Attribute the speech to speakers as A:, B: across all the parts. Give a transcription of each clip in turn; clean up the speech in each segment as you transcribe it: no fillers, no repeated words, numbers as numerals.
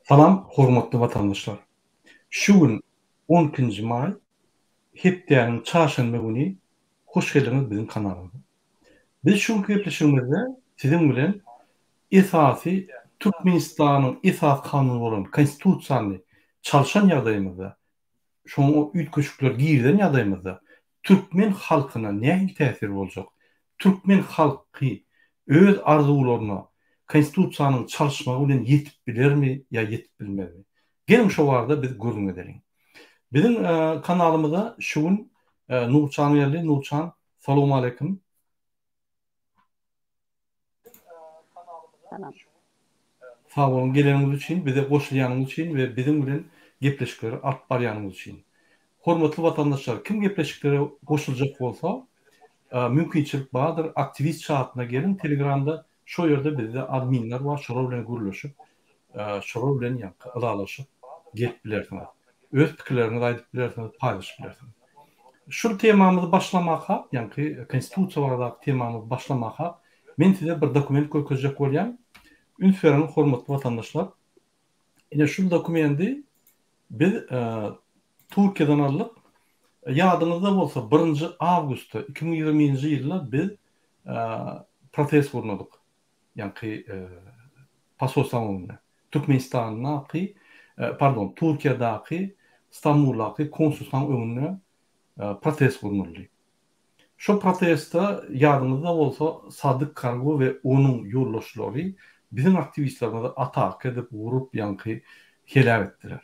A: Salam hormatly watandaşlar. Şu gün on ikinji maý hepdäniň çarşenbe güni hoş geldiňiz biziň kanalymyza. Biz şu günki gepleşigimizde siziň bilen esasy Türkmenistanyň esasy kanuny bolan Konstitusiýany çalşan ýagdaýymyzda şoňa üýtgeşikler girizen ýagdaýymyzda türkmen halkyna nähili täsiri boljak? Türkmen halky öz arzuwlaryna Konstitusiýanyň çalyşmagy bilen ýetip bilermi ýa ýetip bilmezmi? Geliň şo barada biz gürrüň edeliň. Biziň kanalymyza şu gün Nurçan geldi. Nurçan, salowmaleýkim.
B: Salam.
A: Sag boluň geleniňiz üçin, bize goşulýanyňyz üçin we biziň bilen gepleşikleri alyp barýanyňyz üçin. Hormatly watandaşlar, kim gepleşiklere goşuljak bolsa, mümkinçilik bardyr, aktiwist çatyna geliň telegramda, şo ýerde bizde adminler bar, şolar bilen gürleşip, şolar bilen ýaňky ylalaşyp gelip bilersiňiz. Öz pikirleriňizi aýdyp bilersiňiz, paýlaşyp bilersiňiz. Şul temamyzy başlamakak, ýaňky Konstitusiýa baradaky temamyzy başlamakak, men size bir dokument görkezjek bolýan. Üns beriň, hormatly watandaşlar. Ine şul dokumendi biz Türkiýeden aldyk. Ýadyňyzda bolsa, birinji awgustda 2020-nji ýylda biz protest gurnadyk. Ýaňky posolstwaň öňünde. Türkmenistandaky, pardon, Türkiýedäki Stambuldaky konsulstwaň öňünde protest gurnaldy. Şo protestde ýadyňyzda bolsa Sadyk Kargo we onuň ýoldaşlary biziň aktiwistlerimizi ataka edip, urup, ýaňky heläk etdiler.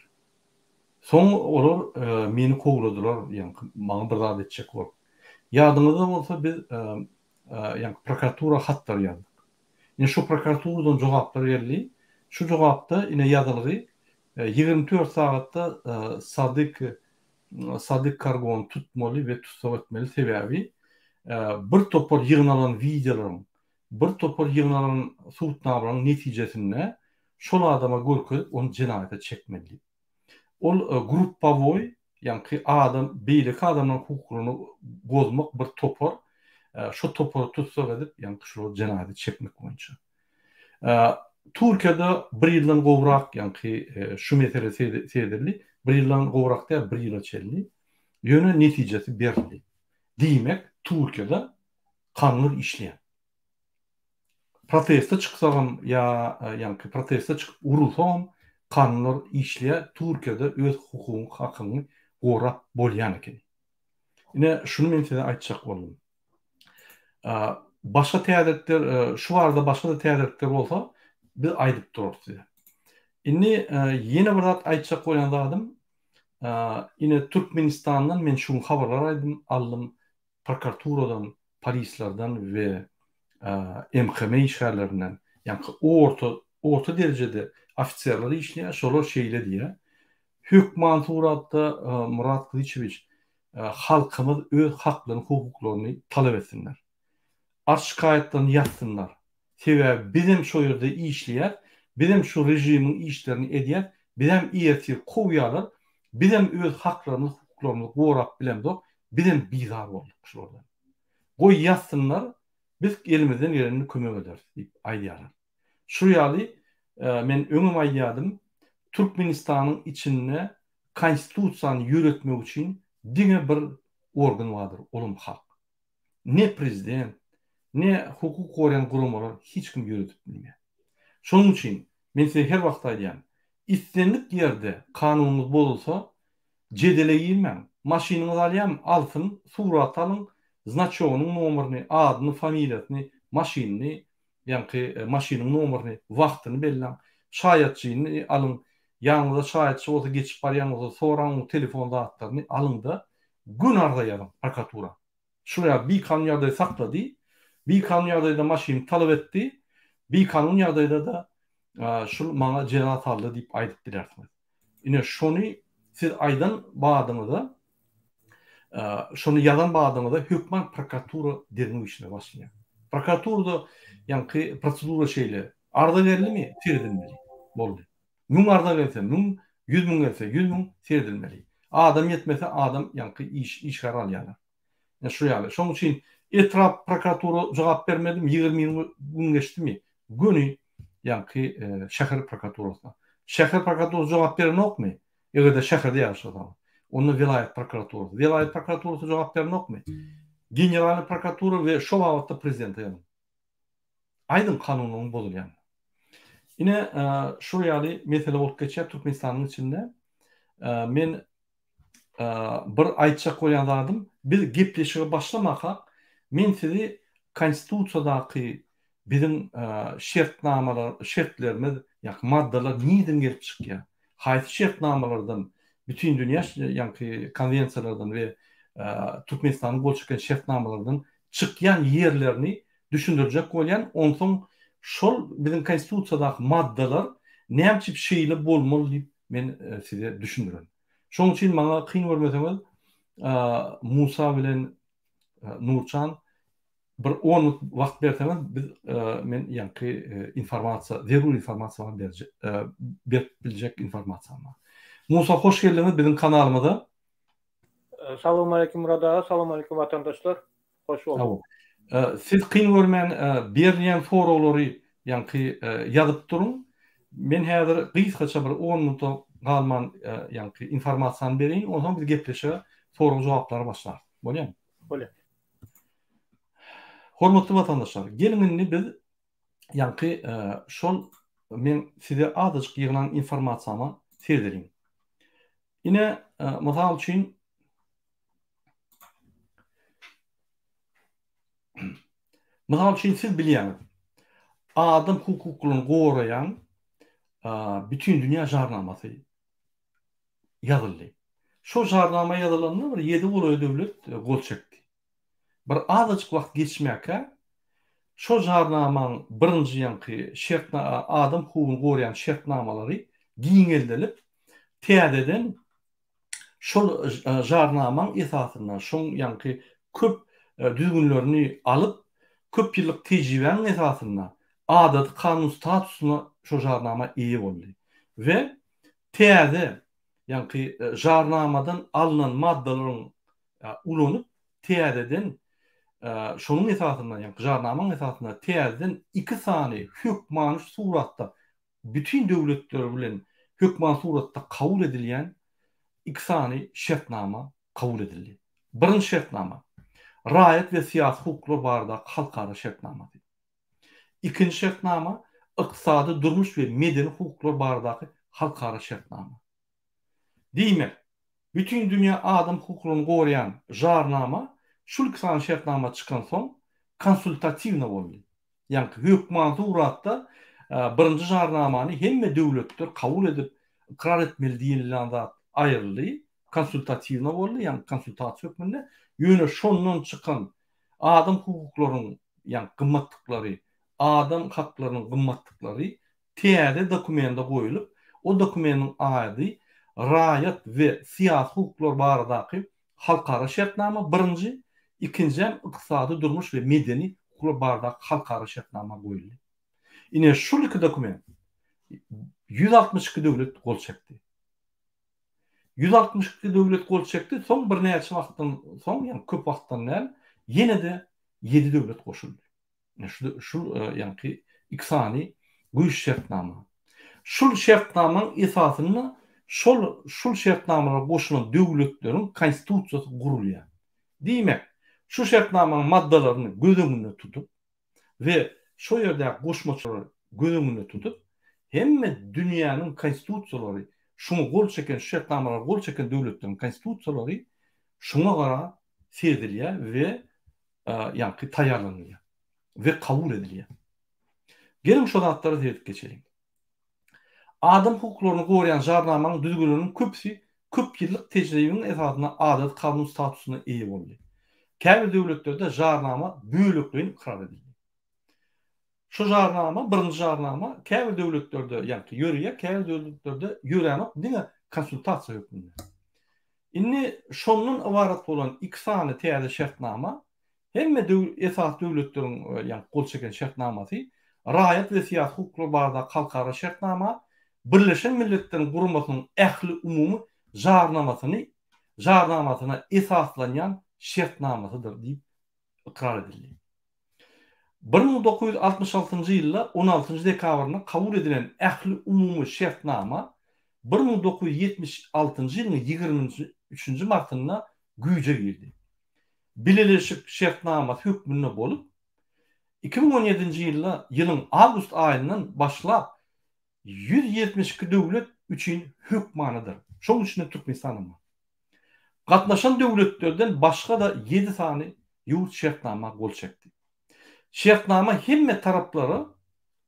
A: Soň olar meni kowladylar, ýaňky maňa bir zat etjek bolup. Ýadyňyzda bolsa biz ýaňky prokuratura hatlar ýazdyk. Ine şu prokuraturadan jogaplar geldi. Şu jogapda ine ýazylgy 24 sagatda Sadyk Sadyk Kargony tutmaly we tussag etmeli sebäbi bir topar ýygnalan wideolaryň, bir topar ýygnalan subutnamalaryň netijesinde şol adama görkezip ony jenaýata çekmeli diýip. Ol gruppawoý, ýaňky adam beýleki adamlaryň hukuklaryny bozmak bir topar, şo topary tussag edip, ýaňky şolary jenaýata çekmek boýunça. Türkiýede bir ýyldan gowrak ýaňky şu mesele seredildi. Bir ýyldan gowrak däl, bir ýyla çenli. Ýöne netijesi berildi. Diýmek, Türkiýede kanun işleýär. Proteste çyksagam ýa ýaňky proteste çykyp urulsagam kanunlar işleýär Türkiýede öz hukugyňy hakyňy gorap bolýan ekeni. Ine şuny men size aýtjak boldum. Başga täzelikler şu barada başga-da täzelikler bolsa biz aýdyp durarys size. Indi ýene bir zat aýtjak bolýan zadym ine Türkmenistandan men şu gün habarlar aýdym aldym prokuraturadan, polislerden we MHM işgärlerinden, ýaňky orta orta derejede ofiserler işleýär, şolar şeýle diýýär, Hökman suratda Myrat Gylyçewiç halkymyz öz haklaryny, hukuklaryny talap etsinler. Arz-şikaýatlaryny ýazsynlar. Sebäbi bizem şo ýerde işleýäs, bizem şu režimiň işlerini edýäs, bizem ertir kowýarlar, bizem öz haklarymyzy, hukuklarymyzy gorap bilemzok, bizem bizar bolduk şulardan. Goý ýazsynlar, biz elimizden gelenini kömek ederis diýip aýdýarlar. Şu ýaly men öňem aýdýardym, Türkmenistanyň içinde konstitusiýany ýöretmek üçin diňe bir organ bardyr, olam halk. Ne prezident, ne hukuk goraýan guramalar hiç kim ýöredip bilmeýär. Şonuň üçin men size her wagt aýdýan, islendik ýerde kanunyňyz bozulsa, jedele girmäň. Maşynyňyzy alýarmy, alsyn, surat alyň, znaçogynyň nomerini, adyny, familiýasyny, maşynyny, ýaňky maşynyň nomerini, wagtyny belläň, şaýatçyny alyň, ýanyňyzda şaýatçy bolsa, geçip barýan bolsa, soraň oň telefon zatlaryny alyň-da, göni arza ýazyň prokuratura. Şul ýaly bikanun ýagdaý saklady, bikanun ýagdaýda maşyny talap etdi, bikanun ýagdaýda-da şul maňa jeza saldy diýip aýdyp bilersiňiz. Ine şony siz aýdan badyňyza, şony ýazan badyňyza hökman prokuratura derňew işine başlaýar. Prokuraturada ýaňky prosedura şeýle, arza berilimi, seredilmeli. Boldy. Müň arza gelse müň, 100 müň gelse 100 müň seredilmeli. Adam ýetmese adam ýaňky iş işgär alýarlar. Ine şu ýaly. Şonuň üçin etrap prokuratura jogap bermedimi, 20 gün geçdimi, göni ýaňky şäher prokuraturasyna. Şäher prokuraturasy jogap berenokmy? Eger-de şäherde ýaşasaňyz, onda welaýat prokuraturasy. Welaýat prokuraturasy jogap berenokmy? Generalnyý prokuratura we şo babatda prezidente ýazyň. Aýdyň kanunyň bozulýanyny. Ine, şul ýaly mesele bolup geçýär Türkmenistanyň içinde. Men bir aýtjak bolýan zadym, biz gepleşige başlamakak, men sizi Konstitusiýadaky biziň şertnamalar, şertlerimiz, ýa maddalar nirden gelip çykýar? Haýsy şertnamalardan, bütindünýä ýaňky konwensiýalardan we Türkmenistanyň gol çeken şertnamalardan çykýan ýerlerini düşündirjek bolýan, onsoň şol biziň Konstitusiýadaky maddalar näme üçin şeýle bolmaly diýip men size düşündiren. Şonuň üçin maňa kyn görmeseňiz Musa bilen Nurçan bir on minut wagt berseňiz biz men ýaňky informasiýa zerur informasiýa berjek berip biljek informasiýam bar. Musa hoş geldiňiz biziň kanalymyza.
B: Salowmaleýkim Murad aga, salowmaleýkim watandaşlar. Hoş bolduk.
A: Siz kyn görmän berilýän soraglary ýaňky ýazyp duruň. Men häzir gysgaça bir on minuta galman ýaňky informasiýany bereýin, onsoň biz gepleşige sorag-jogaplara başlarys. Bolýamy?
B: Bolýar.
A: Hormatly watandaşlar, geliň indi biz ýaňky şol men size azajyk ýygnan informasiýama seredeliň. Ine, mysal üçin, Mysal üçin, siz bilýäňiz, adam hukuklaryny goraýan Bütindünýä jarnamasy ýazyldy. Şol jarnama ýazylanda bir ýedi golaý döwlet gol çekdi. Bir azajyk wagt geçmäkä, şol jarnamaň birinji ýaňky şertna adam hukugyny goraýan şertnamalary giňeldilip, täzeden şol jarnamaň esasynda, şoň ýaňky köp düzgünlerini alyp, köp ýyllyk tejribäniň esasynda adaty kanun statusyna şol jarnama eýe boldy we täze ýaňky jarnamadan alnan maddalaryň ulanyp, täzeden şonuň esasynda, ýaňky jarnamaň esasynda täzeden iki sany hökmany suratda bütin döwletler bilen hökman suratda kabul edilýän iki sany şertnama kabul edildi. Birinji şertnama, Raýat we syýasy hukuklar baradaky halkara şertnamasy. Ikinji şertnama, Ykdysady, durmuş we medeni hukuklar baradaky halkara şertnama. Diýmek, Bütindünýä adam hukuklaryny goraýan jarnama şul iki sany şertnama çykansoň konsultatiwna boldy. Ýaňky hökman suratda birinji jarnamany hemme döwletler kabul edip ykrar etmeli diýilýän zat aýryldy, konsultatiwna boldy, ýagny konsultasiýa hökmünde. Ýöne şondan çykan adam hukuklarynyň ýagny gymmatlyklary, adam haklarynyň gymmatlyklary täze dokumende goýulyp, o dokumeniň ady Raýat we syýasy hukuklar baradaky halkara şertnama birinji, ikinjäm Ykdysady, durmuş we medeni hukuklar baradaky halkara şertnama goýuldy. Ine şul iki dokument 162 döwlet gol çekdi. 162 döwlet gol çekdi, soň birnäçe wagtdan soň, ýagny köp wagtdan däl, ýene-de ýedi döwlet goşuldy. Şu şu ýaňky iki sany güýç şertnama. Şul şertnamaň esasynda şol şul şertnamalara goşulan döwletleriň konstitusiýasy gurulýar. Diýmek, şu şertnamaň maddalaryny göz öňünde tutup we şo ýerdäki goşmaçalary göz öňünde tutup, hemme dünýäniň konstitusiýalary, şuňa gol çeken, şu şertnamalara gol çeken döwletleriň konstitusiýalary şuňa gara seredilýär we ýaňky taýýarlanylýar we kabul edilýär. Geliň şo zatlara seredip geçeliň. Adam hukuklaryny goraýan jarnamanyň düzgünleriniň köpüsi köp ýyllyk tejribiň esasynda adaty kanun statusyna eýe boldy. Käbir döwletlerde jarnama bölekleýin ykrar edildi. Şu jarnama, birinji jarnama käbir döwletlerde ýaňky ýöreýär, käbir döwletlerde ýöränok, diňe konsultasiýa hökmünde. Indi şondan ybarat bolan iki sany täze şertnama, hemme döw esasy döwletleriň ýagny gol çeken şertnamasy, Raýat we syýasy hukuklar baradaky halkara şertnama, Birleşen Milletleriň Guramasynyň ähliumumy jarnamasyny jarnamasyna esaslanýan şertnamasydyr diýip ykrar edildi. 1966-njy ýylda on altynjy dekabrynda kabul edilen Ähliumumy şertnama 1976-njy ýylyň 23-nji martynda güýje girdi. Bileleşik şertnamasy hökmünde bolup, 2017-nji ýylda ýylyň awgust aýyndan başlap 172 döwlet üçin hökmanydyr. Şonuň içinde Türkmenistanam bar. Gatnaşan döwletlerden başga-da ýedi sany ýurt şertnama gol çekdi. Şertnama hemme taraplara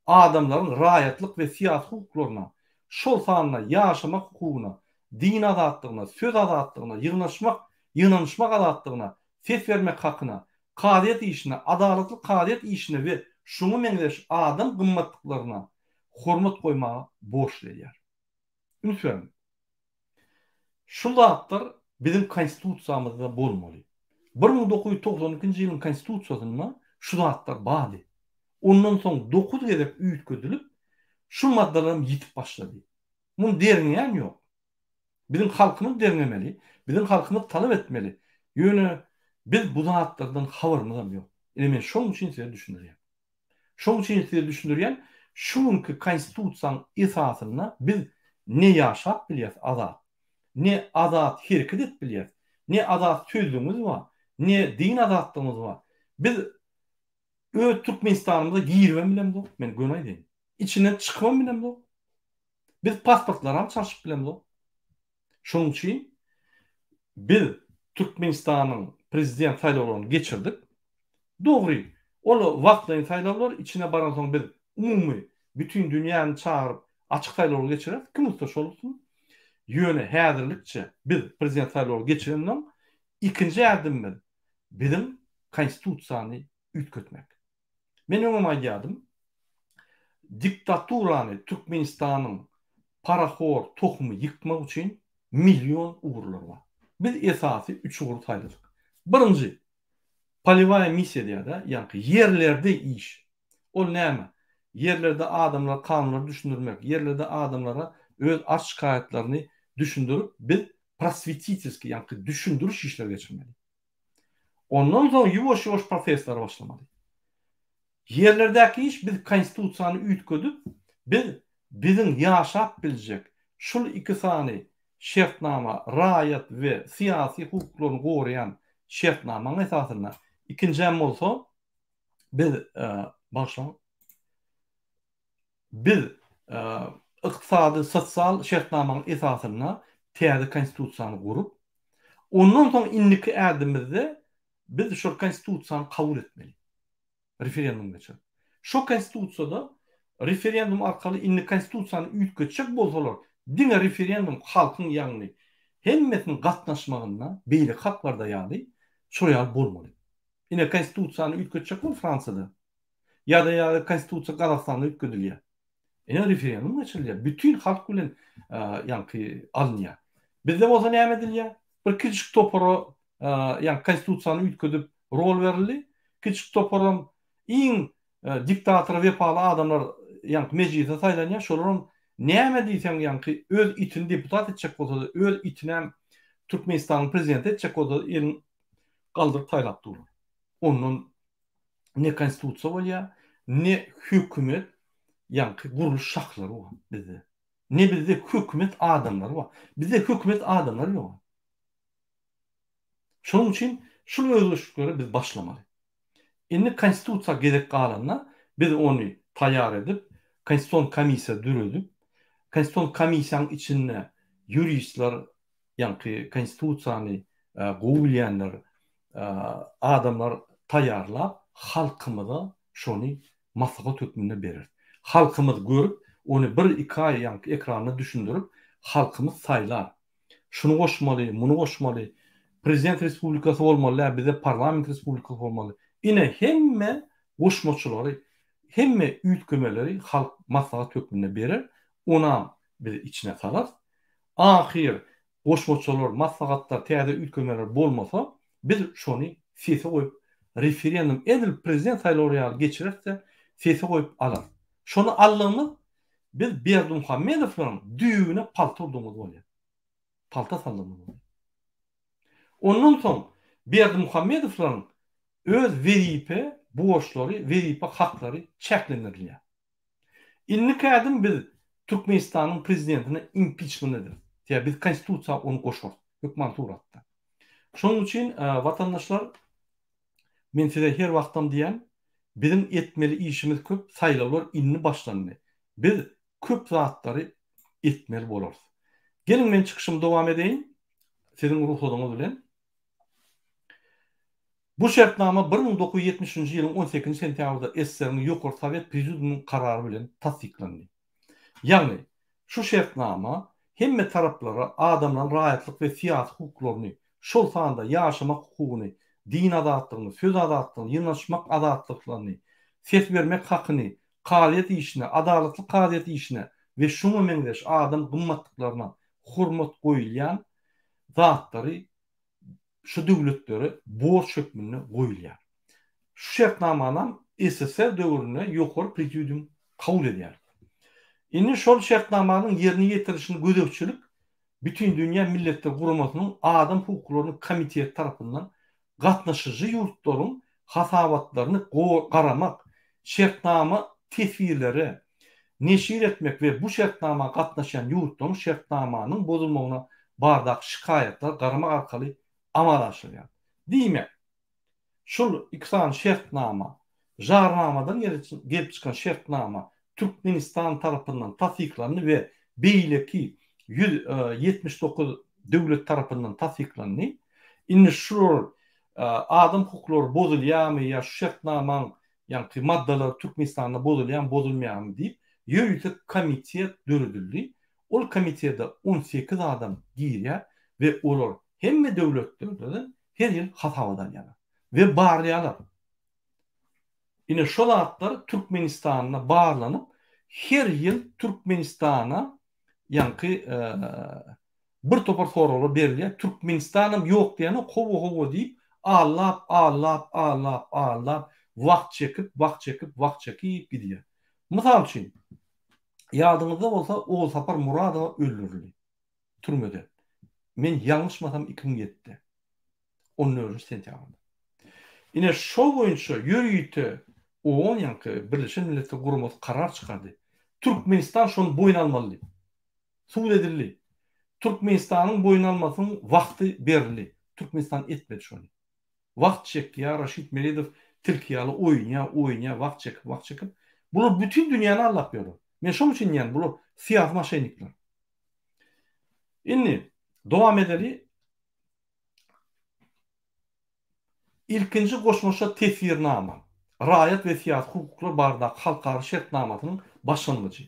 A: adamlaryň raýatlyk we syýasy hukuklaryna, şol sanda ýaşamak hukugyna, din azatlygyna, söz azatlygyna, ýygnaşmak, ýygnanyşmak azatlygyna, ses bermek hakyna, kazyýet işine, adalatly kazyýet işine we şuňa meňzeş adam gymmatlyklaryna hormat goýmaga borçly edýär. Üns beriň. Şu zatlar biziň Konstitusiýamyzda bolmaly. 1992-nji ýylyň Konstitusiýasynda şu zatlar bardy. Ondan soň dokuz gezek üýtgedilip, şu maddalaram ýitip başlady. Muny derňeýän ýok. Biziň halkymyz derňemeli, biziň halkymyz talap etmeli. Ýöne biz bu zatlardan habarymyzam ýok. Ine men şonuň üçin size düşündirýän. Şonuň üçin size düşündirýän, şu günki Konstitusiýanyň esasynda biz ne ýaşap bilýäs azat, ne azat hereket edip bilýäs, ne azat sözlügimiz bar, ne din azatlygymyz bar. Biz öz Türkmenistanymyza giribem bilemzok, men göni aýdaýyn. Içinden çykybam bilemzok. Biz pasportlaram çalşyp bilemzok. Şonuň üçin biz Türkmenistanyň prezident saýlawlaryny geçirdik. Dogry, ol wagtlaýyn saýlawlar, içine baransoň biz umumy bütin dünýäni çagyryp açyk saýlawlar geçireris, kim utsa şol utsun. Ýöne häzirlikçe biz prezident saýlawlary geçirensoň ikinji ädimimiz biziň konstitusiýany üýtgetmek. Men öňem aýdýardym, diktaturany Türkmenistanyň parahor tohumy ýykmak üçin million ugurlar bar. Biz esasy üç ugry saýladyk. Birinji, polewaýa missiýa diýýär-de, ýaňky ýerlerde iş. Ol näme? Ýerlerde adamlara kanunlary düşündirmek, ýerlerde adamlara öz arz-şikaýatlaryny düşündirip, biz proswetitelskiý, ýaňky düşündiriş işleri geçirmeli. Ondan soň ýuwaş-ýuwaş protestler başlamaly. Ýerlerdäki iş biz konstitusiýany üýtgedip, biz biziň ýaşap biljek şul iki sany şertnama raýat we syýasy hukuklaryny goraýan şertnamaň esasynda, ikinjäm bolsa biz bagyşlaň Biz ykdysady, sosial şertnamanyň esasynda täze Konstitusiýany gurup, ondan soň indiki ädimimizde biz şol Konstitusiýany kabul etmeli. Referendum geçirip. Şo Konstitusiýada referendum arkaly indi Konstitusiýany üýtgetjek bolsalar, diňe referendum halkyň ýagny hemmesiniň gatnaşmagynda beýleki halklarda ýaly şo ýaly bolmaly. Ine Konstitusiýany üýtgetjek bol Fransiýada. Ýa-da ýa-da konstitusiýa Gazagystanda üýtgedilýär. Ine referendum geçirilýär. Bütin halk bilen ýaňky alynýar. Bizde bolsa näme edilýär? Bir kiçijik topara ýaňky konstitusiýany üýtgedip rol berildi. Kiçijik toparam iň diktatora wepaly adamlar ýaňky mejlise saýlanýar. Şolaram näme diýseň ýaňky öz itini deputat etjek bolsa-da, öz itinem Türkmenistanyň prezidenti etjek bolsa-da elini galdyryp saýlap durlar. Ondan ne konstitusiýa bolýar, ne hökümet ýaňky gurluş şahlary bar bizde. Ne bizde hökümet adamlary bar. Bizde hökümet adamlary ýok. Şonuň üçin şul özgerişliklere biz başlamaly. Indi konstitusiýa gezek galanda biz ony taýýar edip, konstitusion komissiýa döredip, konstitusion komissiýanyň içinde ýuristler, ýaňky konstitusiýany gowy bilýänler adamlar taýýarlap halkymyza şony maslahat hökmünde bereris. Halkymyz görüp ony bir iki aý ýaňky ekranda düşündirip halkymyz saýlar. Şuny goşmaly, muny goşmaly, prezident respublikasy bolmaly däl bize parlament respublikasy bolmaly. Ine hemme goşmaçalary, hemme üýtgemeleri halk maslahat hökmünde berer, onam biz içine salarys. Ahyr goşmaçalar, maslahatlar, täze üýtgemeler bolmasa, biz şony sese goýup, referendum edil prezident saýlawlary ýaly geçireris-de, sese goýup alarys. Şony aldygymyz, biz Berdimuhamedowlaryň düýbüne palta urdugymyz bolýar. Palta saldygymyz bolýar. Ondan soň Berdimuhamedowlaryň öz wezipe. borçlary, wezipe haklary çäklendirilýär. Indiki ädim biz Türkmenistanyň prezidentine impiçment ederis. Sebäbi biz konstitusiýa ony goşarys hökman suratda. Şonuň üçin watandaşlar men size her wagtam diýýän biziň etmeli işimiz köp saýlawlar indi başlandy. Biz köp zatlary etmeli bolarys. Geliň men çykyşymy dowam edeýin siziň rugsadyňyz bilen. Bu şertnama 1973-nji ýylyň 18-nji sentýabrda SSR-niň Ýokary Sowet Prezidiumynyň karary bilen tassyklandy. Ýagny, şu şertnama hemme taraplara adamlaryň raýatlyk we syýasy hukuklaryny, şol sanda ýaşamak hukugyny, din azatlygyny, söz azatlygyny, ýygnanyşmak azatlyklaryny, ses bermek hakyny, kazyýet işine, adalatly kazyýet işine we şuňa meňzeş adam gymmatlyklaryna hormat goýulýan zatlary şu döwletlere borç hökmünde goýulýar. Şu şertnamanam SSR döwründe ýokary prezidium kabul edýär. Indi şol şertnamanyň ýerine ýetirilişini gözegçilik Bütindünýä Milletler Guramasynyň Adam hukuklarynyň komiteti tarapyndan gatnaşyjy ýurtlaryň hasabatlaryny garamak, şertnama teswirleri neşir etmek we bu şertnama gatnaşýan ýurtlaryň şertnamanyň bozulmagyna baradaky şikaýatlara garamak arkaly amala aşyrylýar. Diýmek, şul iki sany şertnama, jarnamadan gelip çykan şertnama Türkmenistan tarapyndan tassyklandy we beýleki 179 döwlet tarapyndan tassyklandy. Indi şular adam hukuklary bozulýarmy ýa şu şertnamaň ýaňky maddalary Türkmenistanda bozulýarmy, bozulmaýarmy diýip, ýörite komitet döredildi. Ol komitete 18 adam girýär we olar hemme döwletlerden her ýyl hasabat alýarlar we barlaýarlar. Ine şo zatlar Türkmenistanda barlanyp, her ýyl Türkmenistana ýaňky bir topar soraglar berilýär. Türkmenistanam ýok diýenok, hawa-hawa diýip, allap, allap, allap, allap, wagt çekip, wagt çekip, wagt çekip gidýär. Mysal üçin, ýadyňyzda bolsa Ogulsapar Muradowa öldürildi. Türmede. Men ýalňyşmasam 2007-de. On dördünji sentýabrda. Ine şo boýunça ýörite OON ýaňky Birleşen Milletler Guramasy karar çykardy. Türkmenistan şony boýun almaly diýip. Sud edildi. Türkmenistanyň boýun almasynyň wagty berildi. Türkmenistan etmedi şony. Wagt çekýär, Raşid Meredow tilki ýaly oýnaýar, oýnaýar, wagt çekip, wagt çekip. Bular bütin dünýäni aldap ýörler. Men şonuň üçin diýýän, bular syýasy moşennikler. Indi dowam edeli. Ilkinji goşmaça teswirnama, Raýat we syýasy hukuklar baradaky halkara şertnamasynyň başlangyjy.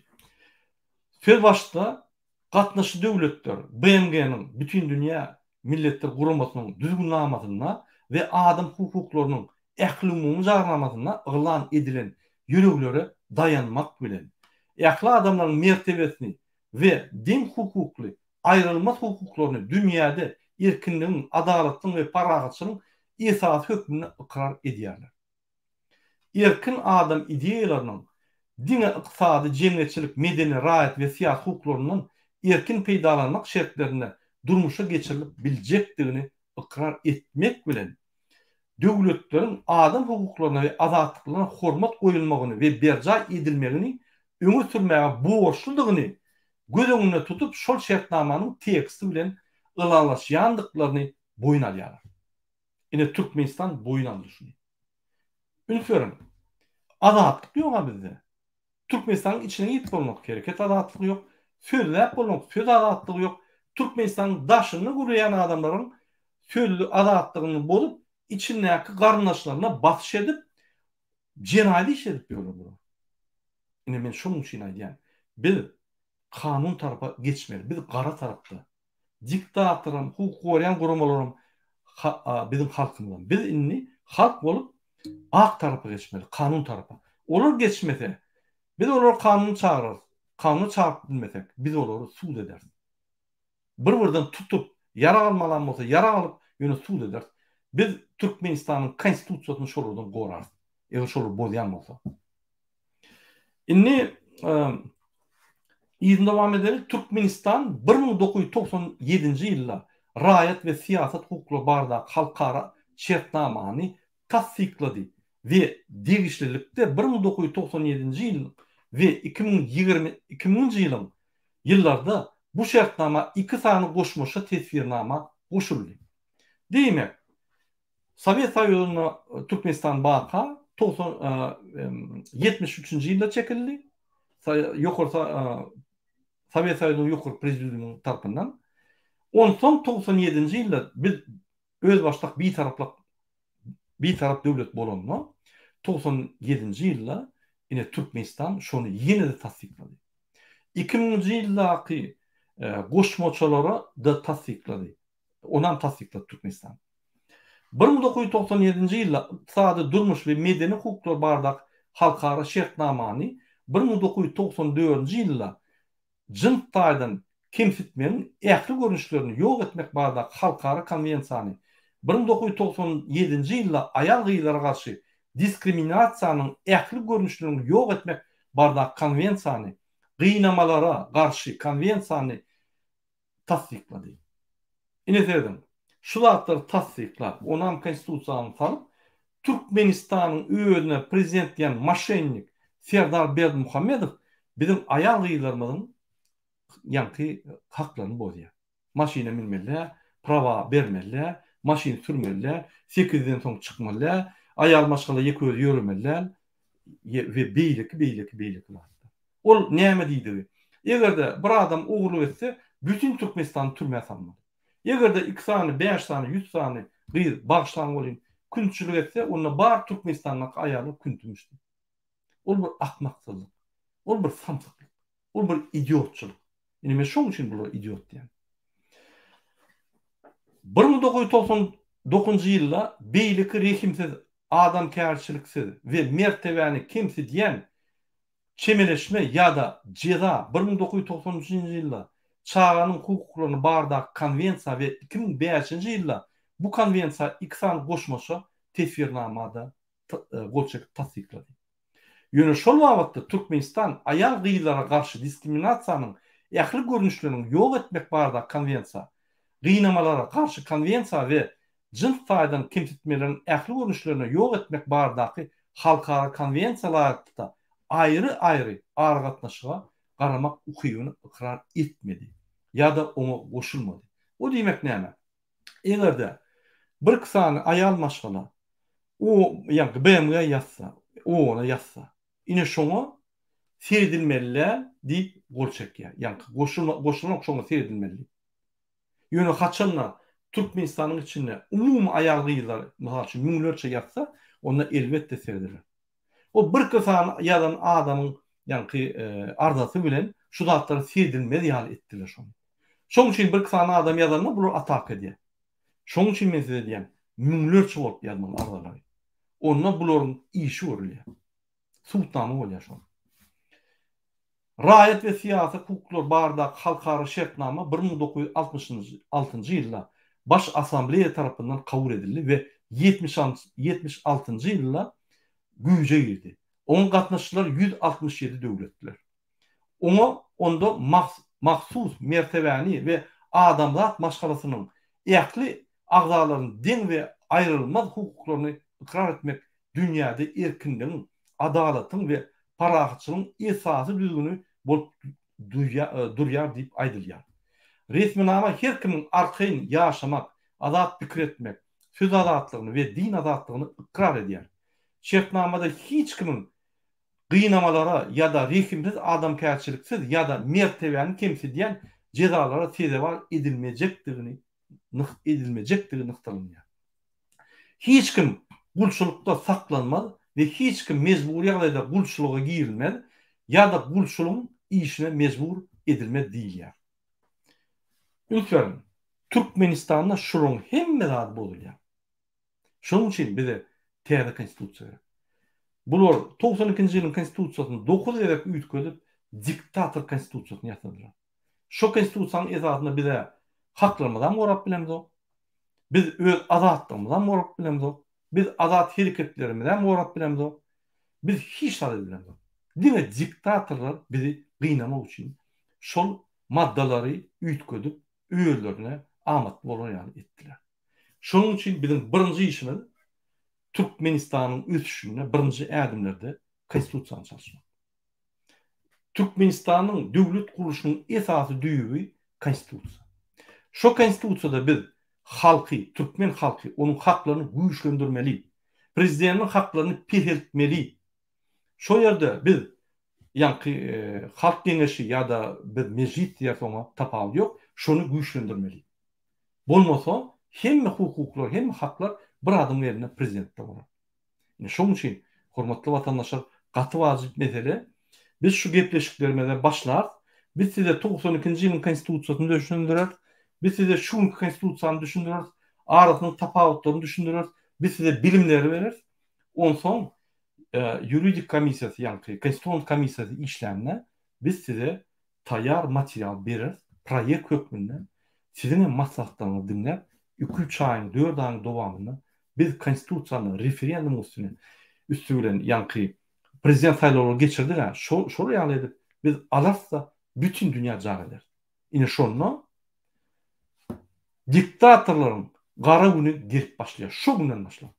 A: Söz başda gatnaşyjy döwletler BMG-niň, Bütindünýä Milletler Guramasynyň Düzgünnamasynda we Adam hukuklarynyň ählumumy jarnamasynda yglan edilen ýöreglere daýanmak bilen, ähli adamlaryň mertebesini we deň hukukly aýrylmaz hukuklaryny dünýäde erkinligiň, adalatlygyň we parahatçylygyň esasy hökmünde ykrar edýärler. Erkin adam ideýalarynyň diňe ykdysady, jemgyýetçilik, medeni, raýat we syýasy hukuklaryndan erkin peýdalanmak şertlerinde durmuşa geçirilip biljekdigini ykrar etmek bilen, döwletleriň adam hukuklaryna we azatlyklaryna hormat goýulmagyny we berjaý edilmegini öňe sürmäge borçludygyny göz öňünde tutup şol şertnamanyň teksti bilen ylalaşýandyklaryny boýun alýarlar. Ine Türkmenistan boýun aldy şuny. Üns beriň. Azatlyk ýog-a bizde. Türkmenistanyň içine girip bolmok, hereket azatlygy ýok, sözläp bolmok, söz azatlygy ýok. Türkmenistanyň daşynda gürleýän adamlaryň söz azatlygyny bozup, içindäki garyndaşlaryna basyş edip, jenaýat iş edip ýörler bular. Ine men şonuň üçin aýdýan. Biz kanun tarapa geçmeli. Biz gara tarapda. Diktatoram, hukuk goraýan guramalaram biziň halkymyzam. Biz indi halk bolup ak tarapa geçmeli, kanun tarapa. Olar geçmese, biz olary kanuna çagyrarys. Kanuna çagyryp bilmesek, biz olary sud ederis. Bir-birden tutup, ýarag almalam bolsa ýarag alyp, ýöne sud ederis. Biz Türkmenistanyň Konstitusiýasyny şolardan gorarys. Eger şolar bozýan bolsa. Indi yzyny dowam edeli. Türkmenistan 1997-nji ýylda raýat we syýasat hukuklary baradaky halkara şertnamany tassyklady. we degişlilikde 1997-nji ýylyň we 2022 nji ýylyň ýyllarda bu şertnama iki sany goşmaça teswirnama goşuldy. Diýmek, Sowet Soýuzynda Türkmenistan barka 90 73-nji ýylda çekildi. Ýokary Sowet Soýuzynyň Ýokary Prezidiumynyň tarapyndan. Onsoň 97-nji ýylda biz özbaşdak bitaraplyk bitarap döwlet bolanda 97-nji ýylda ine Türkmenistan şony ýene-de tassyklady. 2000-nji ýyldaky goşmaçalara-da tassyklady. Onam tassyklady Türkmenistan. 1997-nji ýylda Ykdysady, durmuş we medeni hukuklar baradaky halkara şertnamany 1994-nji ýylda Jyns taýdan kemsitmegiň ähli görnüşlerini ýok etmek baradaky halkara konwensiýany, 1997-nji ýylda aýal-gyzlara garşy diskriminasiýanyň ähli görnüşlerini ýok etmek baradaky konwensiýany, gynamalara garşy konwensiýany tassyklady. Ine serediň, şu zatlary tassyklap, onam konstitusiýany salyp, Türkmenistanyň özüne prezident diýen moşennik Serdar Berdimuhamedow biziň aýal-gyzlarymyzyň ýaňky haklaryny bozýar. Maşyna münmeli däl, prawa bermeli däl, maşyn sürmeli däl, sekizden soň çykmaly däl, aýal maşgala ýeke özi ýöremeli däl we beýleki, beýleki, beýleki zatlar. Ol näme diýdigi? Eger-de bir adam ogurlyk etse, bütin Türkmenistany türmä salmaly. Eger-de iki sany, bäş sany, ýüz sany gyz, bagyşlaň welin, küntçilik etse, onda bar Türkmenistandaky aýallar küntümüşdi. Ol bir akmaksyzlyk. Ol bir samsyklyk. Ol bir idiotçylyk. Indi men şoň üçin bulara idiot diýýän. 1999-njy ýylda beýleki rehimsiz, adamkärçiliksiz we mertebäni kemsidýän Çemeleşme ýa-da jeza 1993-nji ýylda Çaganyň hukuklaryny baradaky konwensiýa we 2005-nji ýylda bu konwensiýa iki sany goşmaça teswirnamada gol çekip tassyklady. Ýöne şol babatda Türkmenistan aýal-gyzlara garşy diskriminasiýanyň ähli görnüşleriniň ýok etmek baradaky konwensiýa, gynamalara garşy konwensiýa we jyns taýdan kemsitmeleriň ähli görnüşlerini ýok etmek baradaky halkara konwensiýa laýyklykda aýry-aýry aragatnaşyga garamak ukybyny ykrar etmedi ýa-da oňa goşulmady. O diýmek näme? Eger-de birki sany aýal maşgala o ýaňky BMG ýazsa, OON-a ýazsa, ine şoňa seredilmeli däl diýip gol çekýär. Ýaňky goşulma goşulanok şoňa seredilmeli diýip. Ýöne haçanda Türkmenistanyň içinde umumy aýal-gyzlar, mysal üçin, müňlerçe ýazsa, onda elbetde serediler. O birki sany ýazan adamyň ýaňky arzasy bilen şu zatlary seredilmez ýaly etdiler şony. Şoň üçin birki sany adam ýazanda bular ataka edýär. Şoň üçin men size diýýän, müňlerçe bolup ýazmaly arzalary. Onda bularyň işi görülýär. Subutnama bolýar şol. Raýat we syýasy hukuklar baradaky halkara şertnama 1966-njy ýylda Baş Assambleýa tarapyndan kabul edildi we 76-njy ýylda güýje girdi. Oňa gatnaşyjylar 167 döwletdiler. Oňa onda mahsus mertebäni we adamzat maşgalasynyň ähli agzalarynyň deň we aýrylmaz hukuklaryny ykrar etmek dünýäde erkinligiň, adalatyň we parahatçylygyň esasy düzgüni bolup durýar diýip aýdylýar. Resminama her kimiň arkaýyn ýaşamak, azat pikir etmek, söz azatlygyny we din azatlygyny ykrar edýär. Şertnamada hiç kimiň gynamalara ýa-da rehimsiz adamkärçiliksiz ýa-da mertebäni kemsidýän jezalara sezewar edilmejekdigini edilmejekdigi nygtalynýar. Hiç kim gulçulykda saklanmaz we hiç kim mejbury ýagdaýda gulçulyga girilmez ýa-da gulçulygyň işine mejbur edilmez diýilýär. Üns beriň, Türkmenistanda şularyň hemme zady bozulýar. Şonuň üçin bize täze konstitusiýa gerek. Bular 92-nji ýylyň konstitusiýasyny dokuz gezek üýtgedip, diktator konstitusiýasyny ýasadylar. Şo konstitusiýanyň esasynda biz-ä haklarymyzam gorap bilemzok. Biz öz azatlygymyzam gorap bilemzok. Biz azat hereketlerimizem gorap bilemzok. Biz hiç zat edip bilemzok. Diňe diktatorlar bizi gynamak üçin şol maddalary üýtgedip özlerine amatly bolar ýaly etdiler. Şonuň üçin biziň birinji işimiz. Türkmenistanyň ösüşinde birinji ädimlerde Konstitusiýany çalyşmak. Türkmenistanyň döwlet gurluşynyň esasy düýbi Konstitusiýa. Şo Konstitusiýada biz halky, türkmen halky, onuň haklaryny güýçlendirmeli. Prezidentiň haklaryny peseltmeli. Şo ýerde biz ýaňky Halk geňeşi ýa-da biz Mejlis diýeris oňa tapawudy ýok, şony güýçlendirmeli. Bolmasa hemme hukuklar, hemme haklar bir adamyň elinde prezidentde bolar. Ine şoň üçin hormatly watandaşlar gaty wajyp mesele. Biz şu gepleşiklerimize başlarys. Biz size 92-nji ýylyň konstitusiýasyny düşündireris. Biz size şu günki konstitusiýany düşündireris. Arasynyň tapawutlaryny düşündireris. Biz size bilimleri bereris. Onsoň ýuridik komissiýasy ýaňky konstitusion komissiýasy işlände biz size taýýar material bereris, proýekt hökmünde siziň hem maslahatlaryňyzy diňläp, iki-üç aýyň, dört aýyň dowamynda biz konstitusiýany referendumyň üstüne üsti bilen ýaňky prezident saýlawlary geçirdik-ä, şo şol ýaly edip biz alarys-da bütin dünýä jar ederis. Ine şonda diktatorlaryň gara güni gelip başlaýar, şo günden başlap.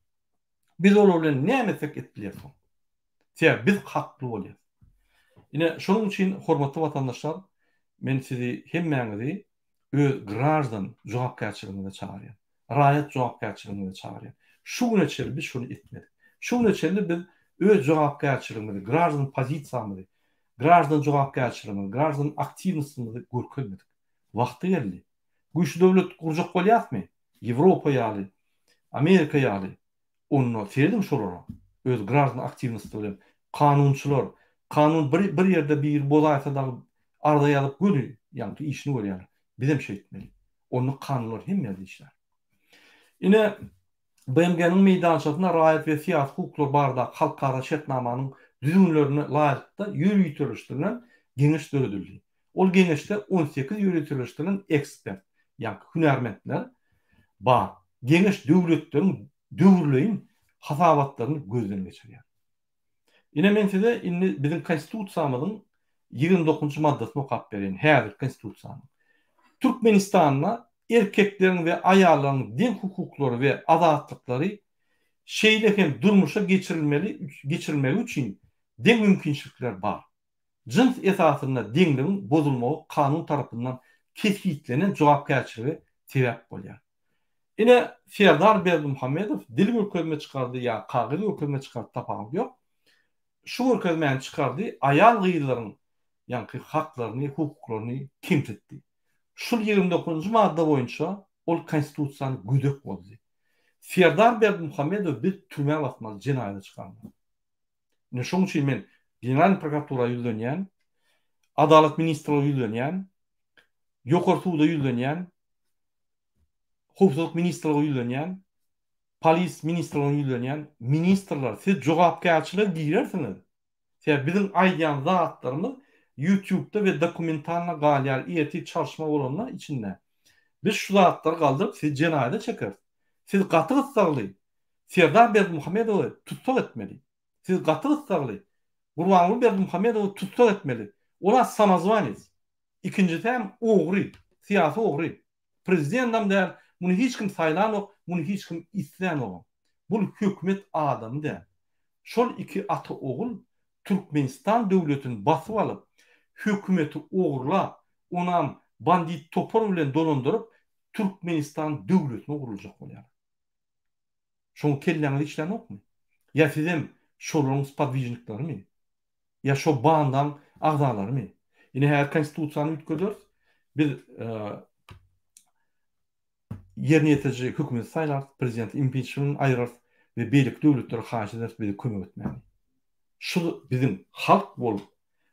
A: Biz olar bilen näme etsek edip bilýäris soň. Sebäbi biz hakly bolýas. Ine, şonuň üçin hormatly watandaşlar, men sizi hemmäňizi öz graždan jogapkärçiligiňize çagyrýan. Raýat jogapkärçiligiňize çagyrýan. Şu güne çenli biz şony etmedik. Şu güne çenli biz öz jogapkärçiligimizi, graždan pozisiýamyzy, graždan jogapkärçiligimizi, graždan aktiwnostymyzy görkezmedik. Wagty geldi. Güýçli döwlet gurjak bolýasmy? Ýewropa ýaly, Amerika ýaly, onda serediň şolara, öz graždan aktiwnosty bilen, kanunçylar, kanun bir bir ýerde biri bozaýsa dagy arza ýazyp göni ýaňky işini görýärler. Bizem şeýtmeli. Onda kanunlar hemme ýerde işlär. Ine, BMG-niň meýdançasynda raýat we syýasy hukuklar baradaky halkara şertnamanyň düzgünlerine laýyklykda ýöriteleşdirilen geňeş döredildi. Ol geňeşde 18 ýöriteleşdirilen ekspert, ýagny hünärmentler bar. Geňeş döwletleriň döwürleýin hasabatlaryny gözden geçirýär. Ine men size indi biziň Konstitusiýamyzyň 29-njy maddasyny okap bereýin, häzirki Konstitusiýanyň. Türkmenistanda erkekleriň we aýallaryň deň hukuklary we azatlyklary, şeýle hem durmuşa geçirilmeli geçirilmegi üçin deň mümkinçilikler bar. Jyns esasynda deňligiň bozulmagy kanun tarapyndan kesgitlenen jogapkärçilige sebäp bolýar. Ine, Serdar Berdimuhamedow dil görkezme çykardy ýa kagyz görkezme çykardy tapawudy ýok. Şu görkezmäni çykardy, aýal-gyzlaryň ýaňky haklaryny, hukuklaryny kemsitdi. Şul 29-njy madda boýunça ol konstitusiýany gödek bozdy. Serdar Berdimuhamedowy biz türmä basmaly, jenaýata çykarmaly. Ine şoň üçin men Generalnyý prokuratura ýüzlenýän, Adalat ministrlige ýüzlenýän, Ýokary suda ýüzlenýän, Howpsuzlyk ministrlige ýüzlenýän, Polis ministrligine ýüzlenýän, ministrler siz jogapkärçilige girersiňiz. Sebäbi biziň aýdýan zatlarymyz ýutubda we dokumentalno galýar ertir çalyşma bolanda içinde. Biz şu zatlary galdyryp sizi jenaýata çekeris. Siz gaty gyssagly Serdar Berdimuhamedowy tussag etmeli. Siz gaty gyssagly Gurbanguly Berdimuhamedowy tussag etmeli. Ol-a samozwanec. Ikinjisi hem ogry, syýasy ogry. Prezidendam däl, muny hiç kim saýlanok, muny hiç kim islänogam. Bul hökümet adamy däl. Şol iki ata-ogul Türkmenistan döwletini basyp alyp, hökümeti ogurlap, onam bandit topar bilen dolandyryp, Türkmenistan döwletini ogurlajak bolýarlar. Şoň kelläňiz işlänokmy? Ýa sizem şolaryň spodwižniklerimi? Ýa şo bandaň agzalarymy? Ine häzir konstitusiýany üýtgederis. Biz ýerine ýetiriji hökümeti saýlarys, prezidenti impiçmentinden aýyrarys we beýleki döwletlere haýyş ederis bize kömek etmäni. Şu biziň halk bolup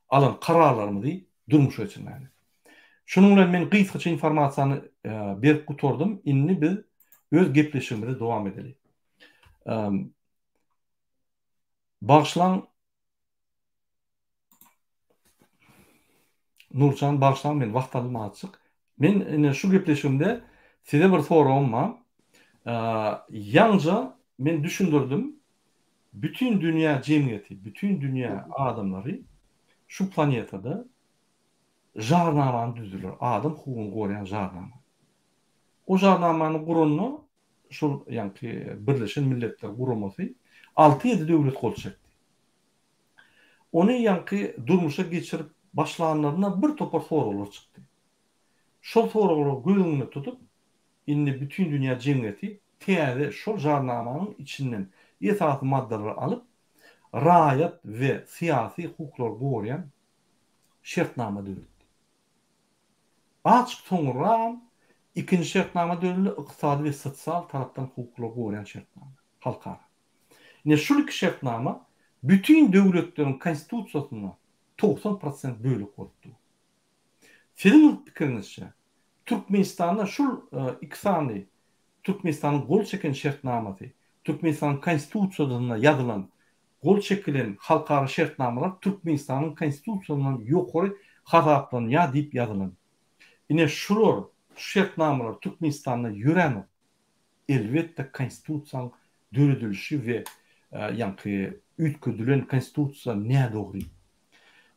A: alan kararlarymyzy durmuşa geçirmäni. Şunuň bilen men gysgaça informasiýany berip gutardym. Indi biz öz gepleşigimizi dowam edeli. Bagyşlaň Nurjan bagyşlaň men wagt aldym azjyk. Men ine şu gepleşigimde size bir soragym bar. Ýaňja men düşündirdim. Bütin dünýä jemgyýeti, bütin dünýä adamlary şu planetada jarnamany düzdüler. Adam hukugyny goraýan jarnama. O jarnamany guranda. şol ýaňky Birleşen Milletler Guramasy alty-ýedi döwlet gol çekdi. Ony ýaňky durmuşa geçirip başlanlarynda bir topar soraglar çykdy. Şol soraglary göz öňünde tutup, indi bütin dünýä jemgyýeti täze şol jarnamanyň içinden esasy maddalary alyp, raýat we syýasy hukuklary goraýan şertnama döretdi. Azjyk soňram ikinji şertnama döredildi, ykdysady we sosial tarapdan hukuklary goraýan şertnama, halkara. Ine şul iki şertnama bütin döwletleriň konstitusiýasynda 90 prosent bölek bolup dur. Siziň pikiriňizçe, Türkmenistanda şul iki sany Türkmenistanyň gol çeken şertnamasy, Türkmenistanyň Konstitusiýasynda ýazylan, gol çekilen halkara şertnamalar Türkmenistanyň Konstitusiýasyndan ýokary hasaplanýar diýip ýazylan. Ine şular, şu şertnamalar Türkmenistanda ýöränok. Elbetde Konstitusiýanyň döredilişi we ýaňky üýtgedilen Konstitusiýa nädogry.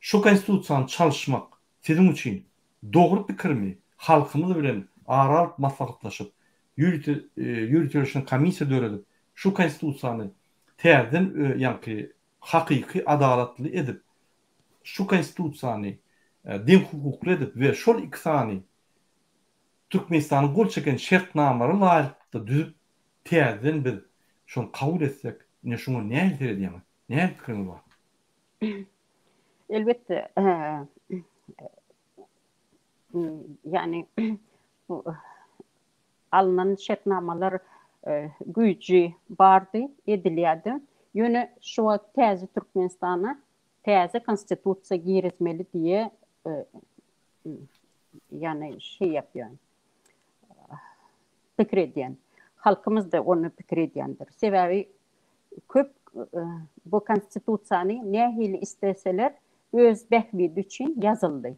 A: Şu Konstitusiýany çalyşmak siziň üçin dogry pikirmi, halkymyz bilen ara alyp maslahatlaşyp, ýörite ýöriteleşen komissiýa döredip, şu Konstitusiýany täzeden ýaňky hakyky adalatly edip, şu Konstitusiýany deňhukukly edip we şol iki sany Türkmenistanyň gol çeken şertnamalara laýyklykda düzüp täzeden biz şony kabul etsek, ine şuňa nähili seredýäňiz? Nähili pikiriňiz bar?
C: Elbetde, ýagny bu alnan şertnamalar güýji bardy, edilýärdi. Ýöne şu wagt täze Türkmenistana täze konstitusiýa girizmeli diýe ýagny şeý ýapýan. Pikir edýän. Halkymyz-da ony pikir edýändir. Sebäbi köp bu konstitusiýany nähili isleseler öz bähbidi üçin ýazyldy.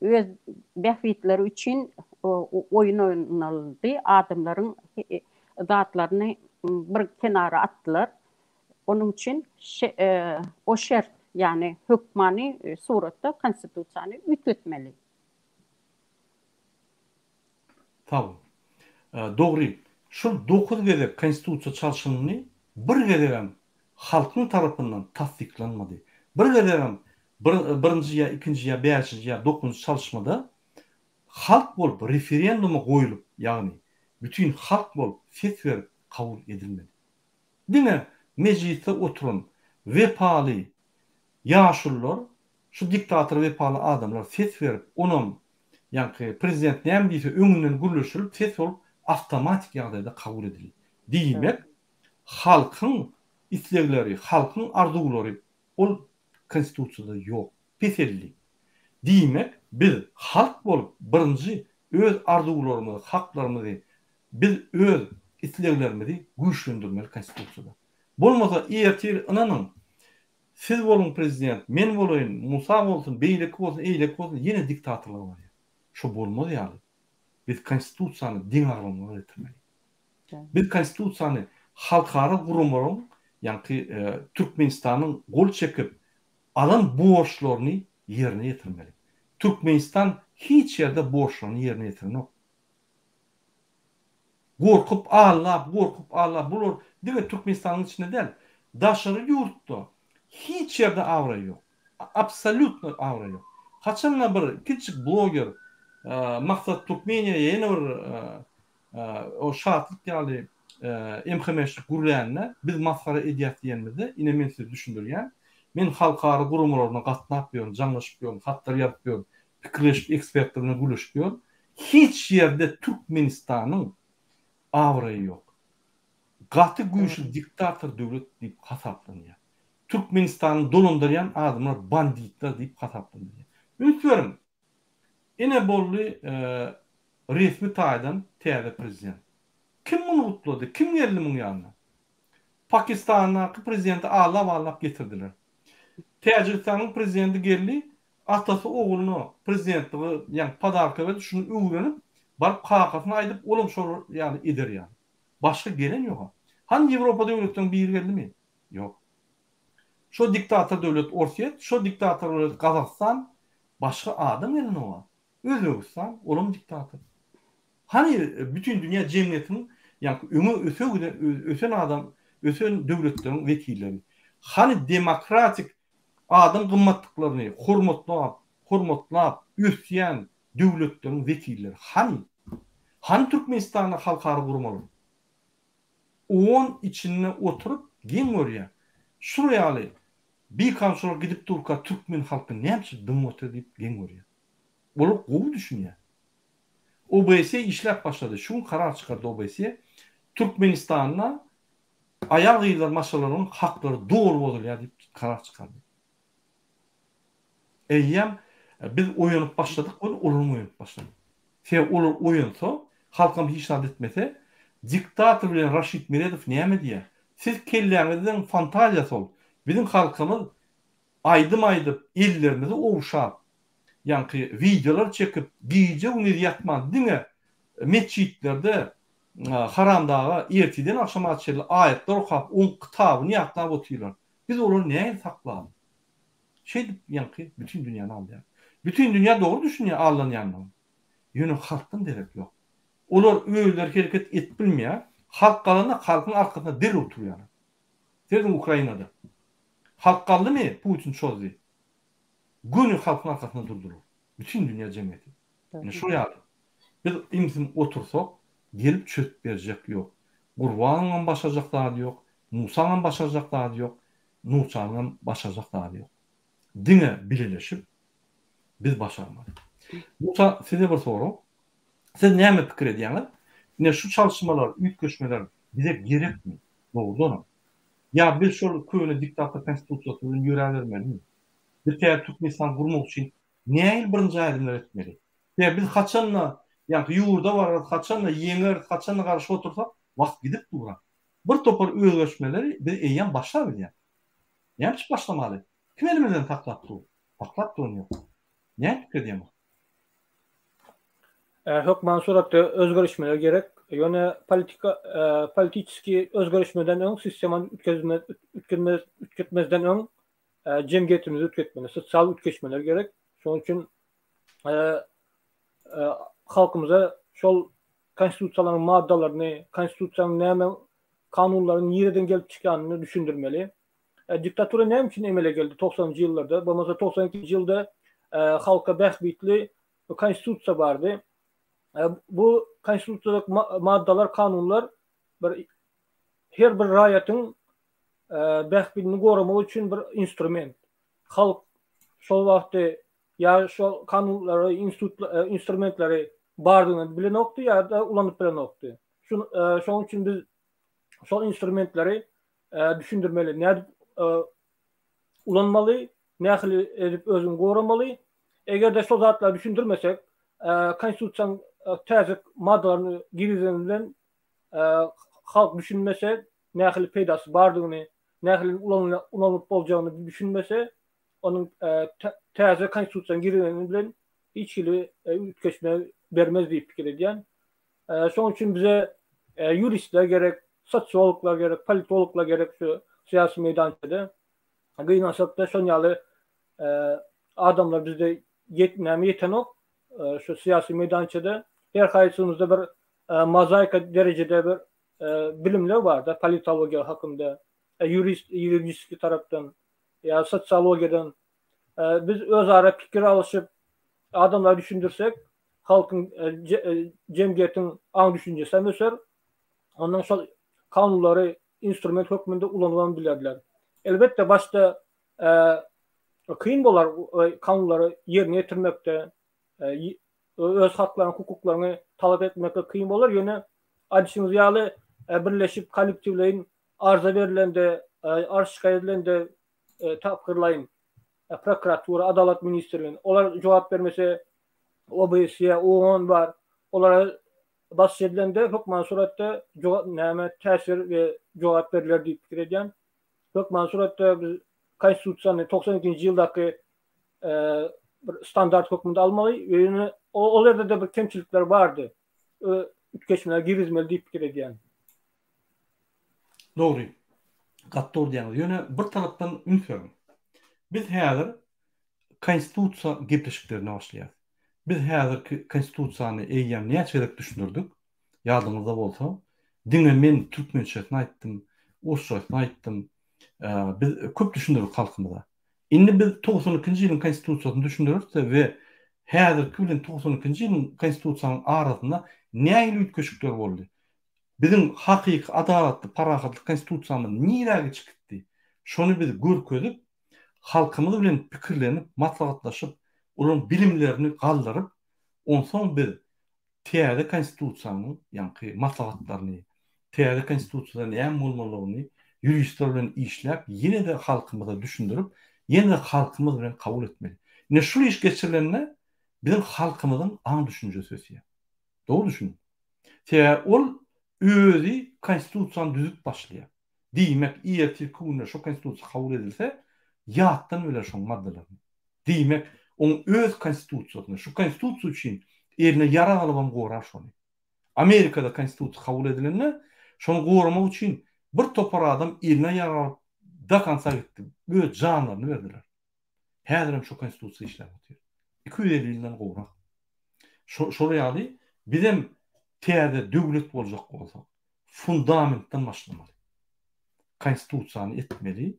C: Öz bähbitleri üçin oýun oýnaldy, adamlaryň zatlaryny bir kenara atdylar. Onuň üçin o şert, ýagny hökmany suratda konstitusiýany üýtgetmeli.
A: Sag bol. Dogry, şul dokuz gezek konstitusiýa çalşylyndy, bir gezegem halkyň tarapyndan tassyklanmady. Bir gezegem bir birinji ýa ikinji ýa bäşinji ýa dokuzynjy çalyşmada halk bolup referenduma goýulyp, ýagny bütin halk bolup ses berip kabul edilmedi. Diňe mejlisde oturan wepaly ýaşulular, şu diktatora wepaly adamlar ses berip, onam ýaňky prezident näme diýse öňünden gürleşilip ses bolup awtomatik ýagdaýda kabul edildi. Diýmek, halkyň islegleri, halkyň arzuwlary ol konstitusiýada ýok. Peseldi. Diýmek, biz halk bolup birinji öz arzuwlarymyzy, haklarymyzy, biz öz isleglerimizi güýçlendirmeli konstitusiýada. Bolmasa ertir ynanyň, siz boluň prezident, men bolaýyn, Musa bolsun, beýleki bolsun, eýleki bolsun ýene diktatorlyga barýar. Şo bolmaz ýaly biz konstitusiýany deňagramlyga getirmeli. Biz konstitusiýany halkara guramalaryň ýaňky Türkmenistanyň gol çekip alan borçlaryny ýerine ýetirmeli. Türkmenistan hiç ýerde borçlaryny ýerine ýetirenok. Gorkup allap, gorkup allap bular diňe Türkmenistanyň içinde däl, daşary ýurtda hiç ýerde abraý ýok. Absolýutno abraý ýok. Haçanda bir kiçijik bloger Maksat Türkmeniýa ýene bir o Şatlyk ýaly MHM-şlik gürlände biz masgara edýäs diýenimizde ine men size düşündirýän. Men halkara guramalaryna gatnap ýörün, jaňlaşyp ýörün, hatlar ýazyp ýörün, pikirleşip ekspertler bilen gürleşip ýörün. Hiç ýerde Türkmenistanyň abraýy ýok. Gaty güýçli diktator döwlet diýip hasaplanýar. Türkmenistany dolandyrýan adamlar banditler diýip hasaplanylýar. Üns beriň! Ine boldy resmi taýdan täze prezident. Kim muny gutlady? Kim geldi muň ýanyna? Pakistandaky prezidenti allap-allap getirdiler. Täjigistanyň prezidenti geldi, atasy ogluna prezidentligi ýaňky podarka berdi, şuny öwrenip, baryp kakasyna aýdyp, olam şol ýaly eder ýaly. Başga gelen ýoga. Hany Ýewropa döwletleriniň biri geldimi? Ýok. Şo diktator döwlet Orsýet, şo diktator döwlet Gazagystan, başga adam gelenoga. Özbegistan, olam diktator. Hany bütin dünýä jemgyýetiniň Ýaňky öňe öse giden ösen adam ösen döwletleriň wekilleri. Hany demokratik adam gymmatlyklaryny hormatlap hormatlap ösýän döwletleriň wekilleri hany? Hany Türkmenistanda halkara guramalar? On içinde oturyp geň görýär. Şular ýaly bikanunçylar gidip durka türkmen halky näme üçin dymyp otyr diýip geň görýär. Olar gowy düşünýär. OBSE işläp başlady. Şu gün karar çykardy OBSE. Türkmenistanda aýal-gyzlar maşgalalaryň haklary doly bozulýar diýip karar çykardy. Eýýäm biz oýanyp başladyk we olaram oýanyp başlady. Sebäbi olar oýansa, halkam hiç zat etmese, diktator bilen Raşid Meredow näme diýer? Siz kelläňizden fantaziýasy ol. Biziň halkymyz aýdym aýdyp, ellerimizi ogşap, ýaňky wideolar çekip, gije-gündiz ýatman diňe metjitlerde Haramdaga ertirden agşama çenli aýatlar okap, oň kitabyny ýatlap otyrlar. Biz olary nähili saklaly? Şeýdip ýaňky bütin dünýäni aldaýar. Bütin dünýä dogry düşünýär aldanýanyna. Ýöne halkdan derek ýok. Olar özleri hereket edip bilmeýär. Halk galanda halkyň arkasynda derrew turýarlar. Serediň Ukrainada. Halk galdymy Putin çozdy. Göni halkyň arkasynda durdular. Bütin dünýä jemgyýeti. Ine şo ýaly. Biz ymsym otursak gelip çözüp berjek ýok. Gurbanyňam başarjak zady ýok. Musaňam başarjak zady ýok. Nurçanyňam başarjak zady ýok. Diňe bileleşip biz başarmaly. Musa size bir sorag. Siz näme pikir edýäňiz? Ine şu çalyşmalar, üýtgeşmeler bize gerekmi? Dogrudanam. Ýa biz şol köne diktator konstitusiýasy bilen ýöräbermelimi? Biz täze Türkmenistan gurmak üçin nähili birinji ädimler etmeli? Sebäbi biz haçanda ýaňky ýurda bararys, haçanda ýeňeris, haçanda garaşyp otursak, wagt gidip durar. Bir topar özgerişmeleri biz eýýäm başlabilýäs. Näme üçin başlamaly? Kim elimizden saklap dur? Saklap duran ýok. Näme pikir edýäňiz?
B: Hökman suratda özgerişmeler gerek. Ýöne politika politiçeskiý özgerişmeden öň sistemany üýtgezmez üýtgetmez üýtgetmezden öň jemgyýetimizi üýtgetmeli. Sosial üýtgeşmeler gerek. Şonuň üçin halkymyza şol konstitusiýalaryň maddalaryny, konstitusiýanyň näme kanunlaryň nireden gelip çykýanyny düşündirmeli. Diktatura näme üçin emele geldi togsanynjy ýyllarda? Bolmasa 92-nji ýylda halka bähbitli konstitusiýa bardy. Bu konstitusiýadaky maddalar, kanunlar bir her bir raýatyň bähbidini goramak üçin bir instrument. Halk şol wagtda ýa şol kanunlary, instrumentleri bardygyny bilenokdy ýa-da ulanyp bilenokdy. Şonuň üçin biz şol instrumentleri düşündirmeli. Nädip ulanmaly, nähili edip özüňi goramaly. Eger-de şol zatlary düşündirmesek, konstitusiýanyň täze maddalaryny girizeni bilen halk düşünmese, nähili peýdasy bardygyny, nähili ulanyp boljagyny düşünmese, onuň täze konstitusiýanyň girizeni bilen hiç hili üýtgeşme bermez diýip pikir edýän. Şonuň üçin bize ýuristler gerek, sosiologlar gerek, politologlar gerek şu syýasy meýdançada. Gynansak-da şon ýaly adamlar bizde ýetmämi ýetenok şu syýasy meýdançada. Her haýsymyzda bir mozaika derejede bir bilimler barda politologiýa hakynda, ýurist ýuridiski tarapdan ýa sosiologiýadan biz özara pikir alyşyp adamlara düşündirsek halkyň jemgyýetiň aň-düşünjesi hem öser. Ondan şol kanunlary instrument hökmünde ulanybam bilerler. Elbetde başda kyn bolar kanunlary ýerine ýetirmekde, öz haklaryňy, hukuklaryňy talap etmekde kyn bolar, ýöne aýdyşyňyz ýaly birleşip kollektiwleýin arza berlende, arz-şikaýat edilende tapgyrlaýyn prokuratura, Adalat ministrligine, olar jogap bermese OBSE, OON bar, olara basyş edilende hökman suratda jogap näme täsir we jogap berler diýip pikir edýän. Hökman suratda biz konstitusiýany 92-nji ýyldaky bir standart hökmünde almaly. Ýöne ol ýerde-de bir kemçilikler bardy. Üýtgeşmeler girizmeli diýip pikir edýän.
A: Dogry. Gaty dogry diýýäňiz. Ýöne bir tarapdan üns beriň. Biz häzir konstitusiýa gepleşiklerine başlaýarys. Biz häzirki konstitusiýany eýýäm näçe gezek düşündirdik. Ýadyňyzda bolsa. Diňe men türkmençesini aýtdym, orsçasyny aýtdym. Biz köp düşündirdik halkymyza. Indi biz 92-nji ýylyň konstitusiýasyny düşündireris-de we häzirki bilen 92-nji ýylyň konstitusiýanyň arasynda nähili üýtgeşikler boldy? Biziň hakyky adalatly, parahatly konstitusiýamyz nirä geçip gitdi? Şony biz görkezip, halkymyz bilen pikirlenip, maslahatlaşyp, olaryň bilimlerini galdyryp, onsoň biz täze konstitusiýanyň ýaňky maslahatlaryny, täze konstitusiýada näme bolmalygyny ýuristler bilen işläp, ýene-de halkymyza düşündirip, ýene-de halkymyz bilen kabul etmeli. Ine şul iş geçirilende biziň halkymyzyň aň-düşünjesi ösýär. Dogry düşüniň. Sebäbi ol özi konstitusiýany düzüp başlaýar. Diýmek, ertirki günde şo konstitusiýa kabul edilse, ýatdan biler şoň maddalaryny. Diýmek, oň öz konstitusiýasyny, şu konstitusiýa üçin eline ýarag alybam gorar şony. Amerikada konstitusiýa kabul edilende, şony goramak üçin bir topar adam eline ýarag alyp do konca gitdi, öz janlaryny berdiler. Häzirem şo konstitusiýa işläp otyr. 250 ýyldan gowrak. Şo, şol ýaly bizem täze döwlet boljak bolsak, fundamentden başlamaly. Konstitusiýany etmeli.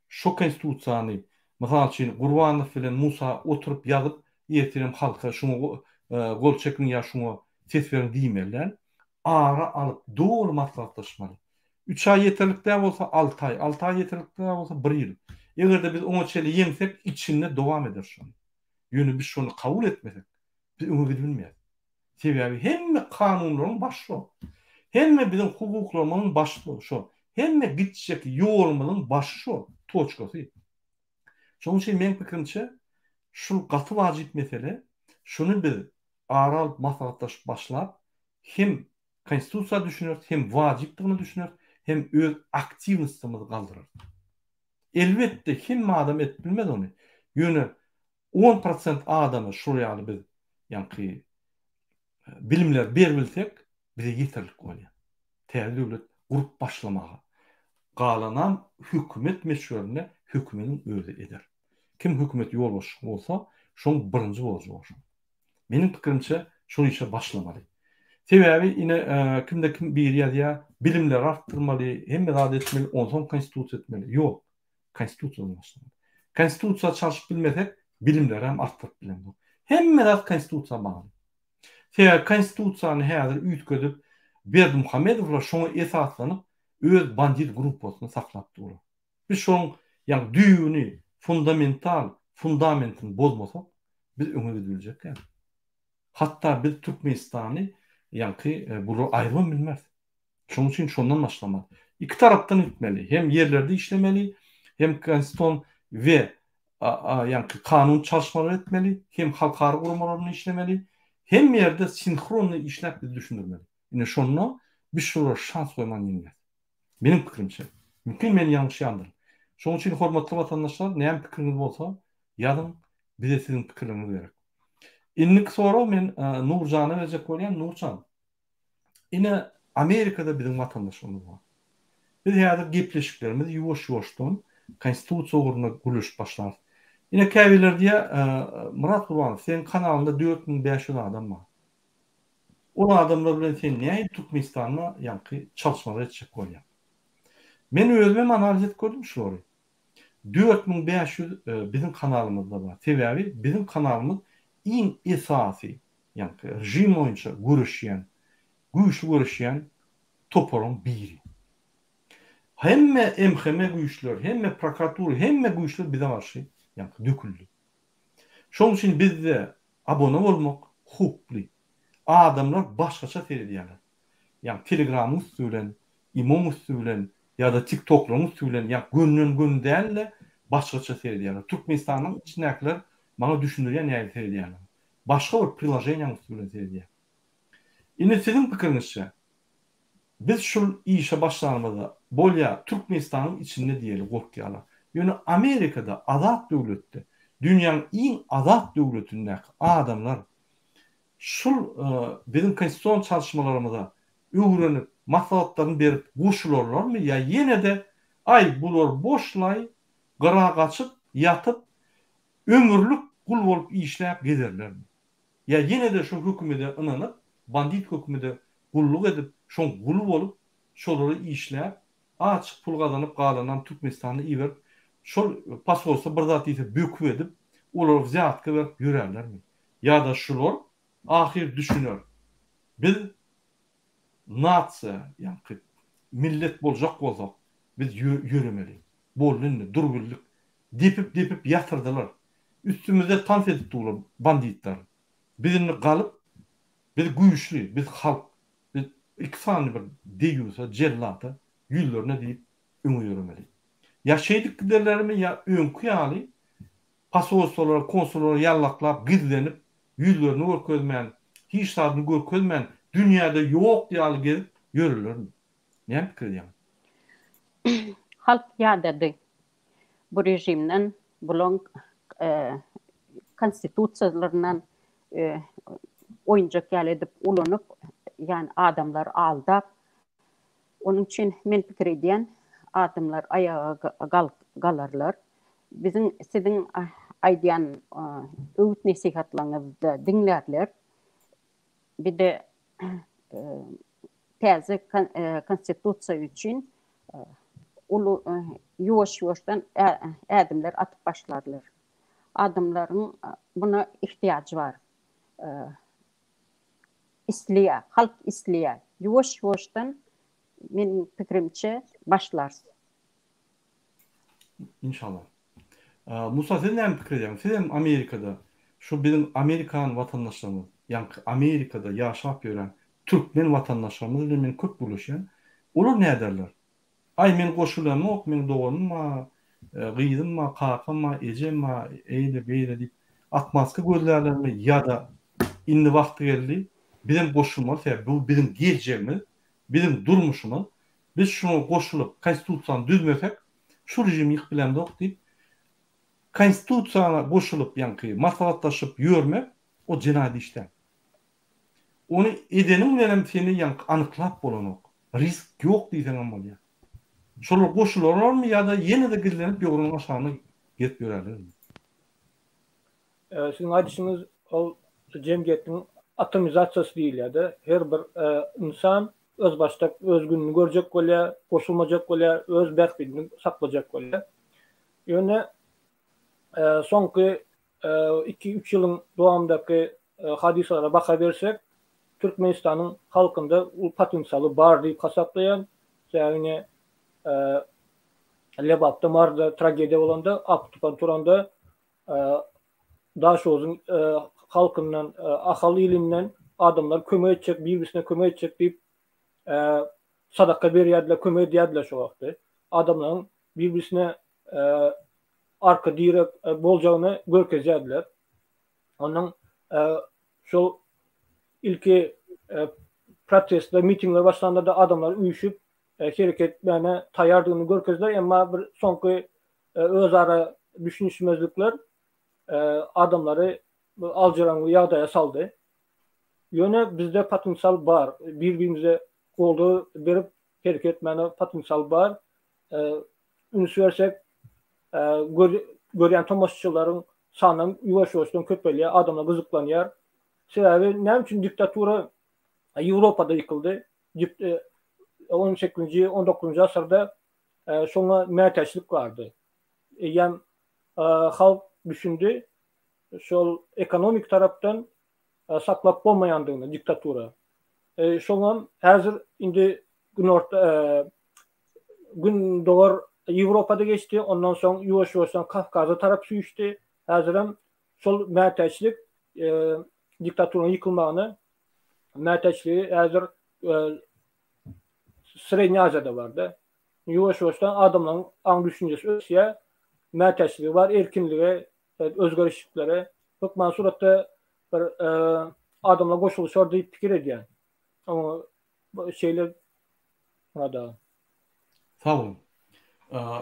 A: Şo konstitusiýany, mysal üçin, Gurbanow bilen Musa oturyp ýazyp, ertirem halka şuňa gol çekiň ýa şuňa ses beriň diýmeli däl. Ara alyp doly maslahatlaşmaly. Üç aý ýeterlik däl bolsa alty aý, alty aý ýeterlik däl bolsa bir ýyl. Eger-de biz oňa çenli ýeňsek, içinde dowam ederis şony. Ýöne biz şony kabul etmesek, biz öňe gidibilmeýäris. Sebäbi hemme kanunlaryň başy şol. Hemme biziň hukuklarymyzyň başy şol. Hemme gitjek ýolumyzyň başy şol, toçkasy. Şonuň üçin meň pikirimçe, şul gaty wajyp mesele, şuny biz ara alyp maslahatlaşyp başlap, hem Konstitusiýa düşüneris, hem wajypdygyna düşüneris, hem öz aktiwnostymyzy galdyrarys. Elbetde hemme adam edip bilmez ony. Ýöne on prosent adama şol ýaly biz ýaňky bilimleri beribilsek, bize ýeterlik bolýar. Täze döwlet gurup başlamaga. Galanam hökümet möçberinde hökümediň özi eder. Kim hökümet ýolbaşçysy bolsa, şoň birinji borjy bor şol. Meniň pikirimçe, şol işe başlamaly. Sebäbi ine kimde kim biri ýazýar, bilimleri artdyrmaly, hemme zady etmeli, onsoň konstitusiýa etmeli. Ýok. Konstitusiýadan başlamaly. Konstitusiýa çalşyp bilmesek, bilimleri hem artdyryp bilemzok. Hemme zat konstitusiýa bagly. Sebäbi konstitusiýany häzir üýtgedip, Berdimuhamedowlar şoňa esaslanyp öz bandit gruppasyny saklap durlar. Biz şoň ýagny düýbüni, fundamental fundamentini bozmasak, biz öňe gidibiljek däl. Hatda biz Türkmenistany ýaňky bular aýrybam bilmeris. Şonuň üçin şondan başlamaly. Iki tarapdan gitmeli. Hem ýerlerde işlemeli, hem konstitusion we ýaňky kanun çalyşmalary etmeli, hem halkara guramalarynda işlemeli. Hemme ýerde sinhronny işläp biz düşündirmeli. Ine şonda biz şolara şans goýman ýeňýäs. Meniň pikirimçe. Mümkin men ýalňyşýandyryn. Şonuň üçin hormatly watandaşlar näme pikiriňiz bolsa ýazyň bize siziň pikirleriňiz gerek. Indiki sorag men Nurjana berjek bolýan Nurjan. Ine Amerikada biziň watandaşlarymyz bar. Biz häzir gepleşiklerimizi ýuwaş-ýuwaşdan konstitusiýa ugrunda gürleşip başlarys. Ine käbirleri diýýär Myrat Gurbanow seň kanalyňda 4500 adam bar. Ol adamlar bilen sen nähili Türkmenistanda ýaňky çalyşmalar etjek bolýaň? Men özümem analiz edip gördüm şulary. 4500 biziň kanalymyzda bar. Sebäbi biziň kanalymyz iň esasy ýaňky režim boýunça göreşýän, güýçli göreşýän toparyň biri. Hemme MHM güýçler, hemme prokuratura, hemme güýçler bize garşy ýaňky döküldi. Şonuň üçin bizde abone bolmak howply. Adamlar başgaça seredýärler. Ýagny telegramyň üsti bilen, imoň üsti bilen ýa-da tiktoklaryň üsti bilen ýa gönden göni däl-de başgaça seredýärler. Türkmenistanyň içindäkiler maňa düşündirýär nähili seredýändigini. Başga bir priloženiýaň üsti bilen seredýär. Indi siziň pikiriňizçe Biz şul işe başlanymyzda, bolýa, Türkmenistanyň içinde diýeli gorkýarlar. Ýöne Amerikada, azat döwletde, dünýäň iň azat döwletindäki adamlar şul biziň konstitusion çalyşmalarymyza öwrenip, maslahatlaryny berip goşularlarmy ýa ýene-de aý bular boşlaý, gyra gaçyp, ýatyp, ömürlik gul bolup işläp gezerlermi? Ýa ýene-de şo hökümede ynanyp, bandit hökümede gulluk edip, şoň guly bolup. şolary işläp, azajyk pul gazanyp galanam Türkmenistana iberip, şol posolstwo bir zat diýse böküp edip, olara wzýatka berip ýörärlermi? Ýa-da şular ahyr düşüner. Biz nasiýa, ýaňky millet boljak bolsak, biz ýöremeli. Boldy indi, durbildik. Depip-depip ýatyrdylar. Üstümizde tans edip durlar banditler. Biz indi galyp, biz güýçli, biz halk. Biz iki sany bir deýýusa, jellata ýüzlerine diýip öňe ýöremeli. Ýa şeýdip giderlermi, ýa öňki ýaly posolstwolara, konsullara ýallaklap, gizlenip, ýüzlerini görkezmän, hiç zadyny görkezmän, dünýäde ýok ýaly gezip ýörerlermi? Näme pikir edýäňiz?
C: Halk ýadady bu režimden, bulaň konstitusiýalaryndan oýunjak ýaly edip ulanyp, ýani adamlary aldap, onuň üçin men pikir edýän, adamlar aýaga galarlar. Biziň siziň aýdýan öwüt-nesihatlaryňyzy-da diňlärler. Bir-de täze konstitusiýa üçin uly ýuwaş-ýuwaşdan ädimler atyp başlarlar. Adamlaryň buna ihtiýajy bar. Isleýär, halk isleýär. Ýuwaş-ýuwaşdan meniň pikirimçe başlarys.
A: Inşallah. Musa siz näme pikir edýäňiz? Siz hem Amerikada şu biziň amerikan watandaşlarymyz, ýaňky Amerikada ýaşap ýören türkmen watandaşlarymyz bilen men köp gürleşýän. Olar näderler? Aý men goşulamok, meň doganym bar, gyzym bar, kakam bar, ejem bar, eýle beýle diýip atmaska gözlärlermi ýa-da indi wagty geldi, bizem goşulmaly sebäbi bu biziň geljegimiz, biziň durmuşymyz, biz şuňa goşulyp konstitusiýany düzmesek şu režimi ýykyp bilemzok diýip konstitusiýa goşulyp ýaňky maslahatlaşyp ýörmek o jenaýat iş däl. Ony edeniň bilenem seni ýaňky anyklap bolanok. Risk ýok diýseňem bolýar. Şolar goşularlarmy ýa-da ýene-de gizlenip ýogrunyň aşagynda gezip ýörerlermi?
B: Siziň aýdyşyňyz ol jemgyýetiň atomizasiýasy diýilýär-de. Her bir ynsan özbaşdak öz gününi görjek bolýar, goşulmajak bolýar, öz bähbidini saklajak bolýar. Ýöne soňky iki-üç ýylyň dowamyndaky hadysalara baha bersek, Türkmenistanyň halkynda uly potensialy bar diýip hasaplaýan. Sebäbi ine Lebapda, Maryda tragediýa bolanda, apy-tupan turanda Daşoguzyň halkyndan, Ahal ilinden adamlar kömek etjek, bir-birisine kömek etjek diýip sadaka berýärdiler, kömek edýärdiler şo wagtda. Adamlaryň bir-birisine arka direk boljagyny görkezýärdiler. Ondan şol ilki protestler, mitingler başlanda-da adamlar üýşüp hereket etmäne taýýardygyny görkezdiler, emma bir soňky özara düşünişmezlikler adamlary aljyraňňy ýagdaýa saldy. Ýöne bizde potensial bar, bir-birimize goldaw berip hereket etmäne potensial bar. Üns bersek, görýän tomaşaçylaryň sanam ýuwaş-ýuwaşdan köpelýär, adamlar gyzyklanýar. Sebäbi näme üçin diktatura Ýewropada ýykyldy? On sekizinji, on dokuzynjy asyrda şoňa mätäçlik bardy. Eýýäm halk düşündi, şol ekonomik tarapdan saklap bolmaýandygyny diktatura. Şoňam häzir indi günorta Gündogar Ýewropada geçdi, ondan soň ýuwaş-ýuwaşdan Kawkaza tarap süýşdi. Häzirem şol mätäçlik diktaturanyň ýykylmagyna mätäçligi häzir Srednýa Aziýada bar-da. Ýuwaş-ýuwaşdan adamlaryň aň-düşünjesi ösýär, mätäçligi bar erkinlige, özgerişliklere. Hökmany suratda bir adamlar goşulyşar diýip pikir edýän. Oňa şeýle Myrat aga.
A: Sag boluň.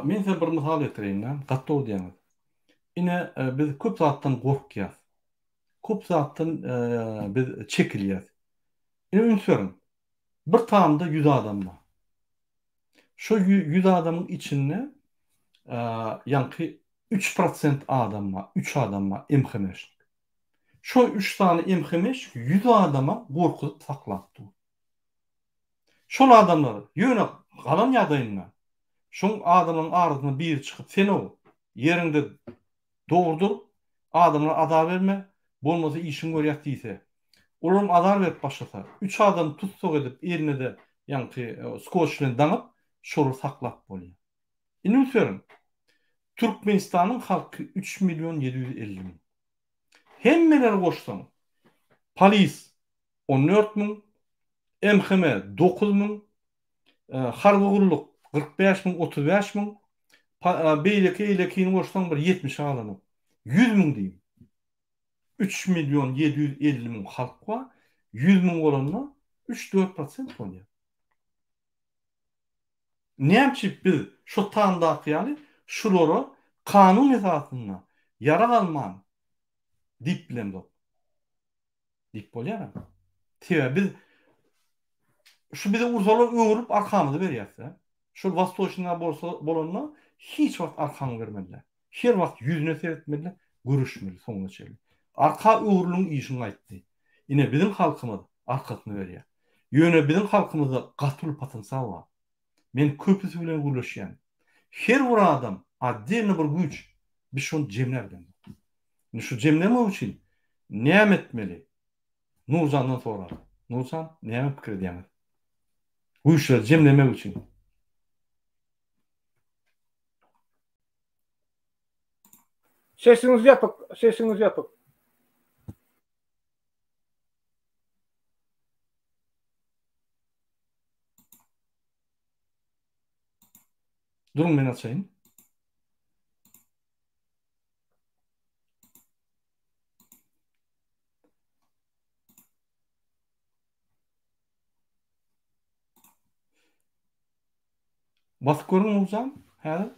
A: Men size bir mysal getireýin-dä. Gaty dogry diýýäňiz. Ine, biz köp zatdan gorkýas. Köp zatdan biz çekilýäs. Ine üns beriň. Bir tamda 100 adam bar. Şo 100 adamyň içinde ýaňky 3% adam bar, 3 adam bar MHM-şnik. Şo 3 sany MHM-şnik 100 adama gorkuzyp saklap dur. Şol adamlar ýöne galan ýagdaýynda şoň adamlaryň arasynda biri çykyp sen-ow ýeriňde dogry dur, adamlara azar berme, bolmasa işiňi görýäs diýse, olaram azar berip başlasa, üç adamy tussag edip eline-de ýaňky skoç bilen daňyp şolary saklap bolýar. Indi üns beriň. Türkmenistanyň halky üç million 750 müň. Hemmeleri goşsaň, polis 14 müň, MHM 9 müň, harby gulluk 45 müň, 35 müň, beýleki eýlekini goşsaň bir 70 galanok. 100 müň diýiň. 3 million 750 müň halk bar. 100 müň bolanda 3-4 prosent bolýar. Näme üçin biz şo tamdaky ýaly şulara kanun esasynda ýarag alman diýip bilemzok? Diýip bolýar. Sebäbi biz şu bize ursalar öwrülip arkamyzy berýäs-de. Şol wastoçnyý bolsa bolanda hiç wagt arkaňy bermeli. Her wagt ýüzüne seretmeli, göreşmeli soňuna çenli. Arka öwrüliň işiň gaýtdy. Ine biziň halkymyz arkasyny berýär. Ýöne biziň halkymyzda gaty uly potensial bar. Men köpüsi bilen gürleşýän. Her bir adam otdelno bir güýç. Biz şony jemläp bilemzok. Indi şu jemlemek üçin näme etmeli? Nurjandan soraly. Nurjan näme pikir edýäňiz? Güýçleri jemlemek üçin.
B: Sesiňiz ýapyk, sesiňiz ýapyk.
A: Duruň men açaýyn. Basyp görüň Nurjan, häzir.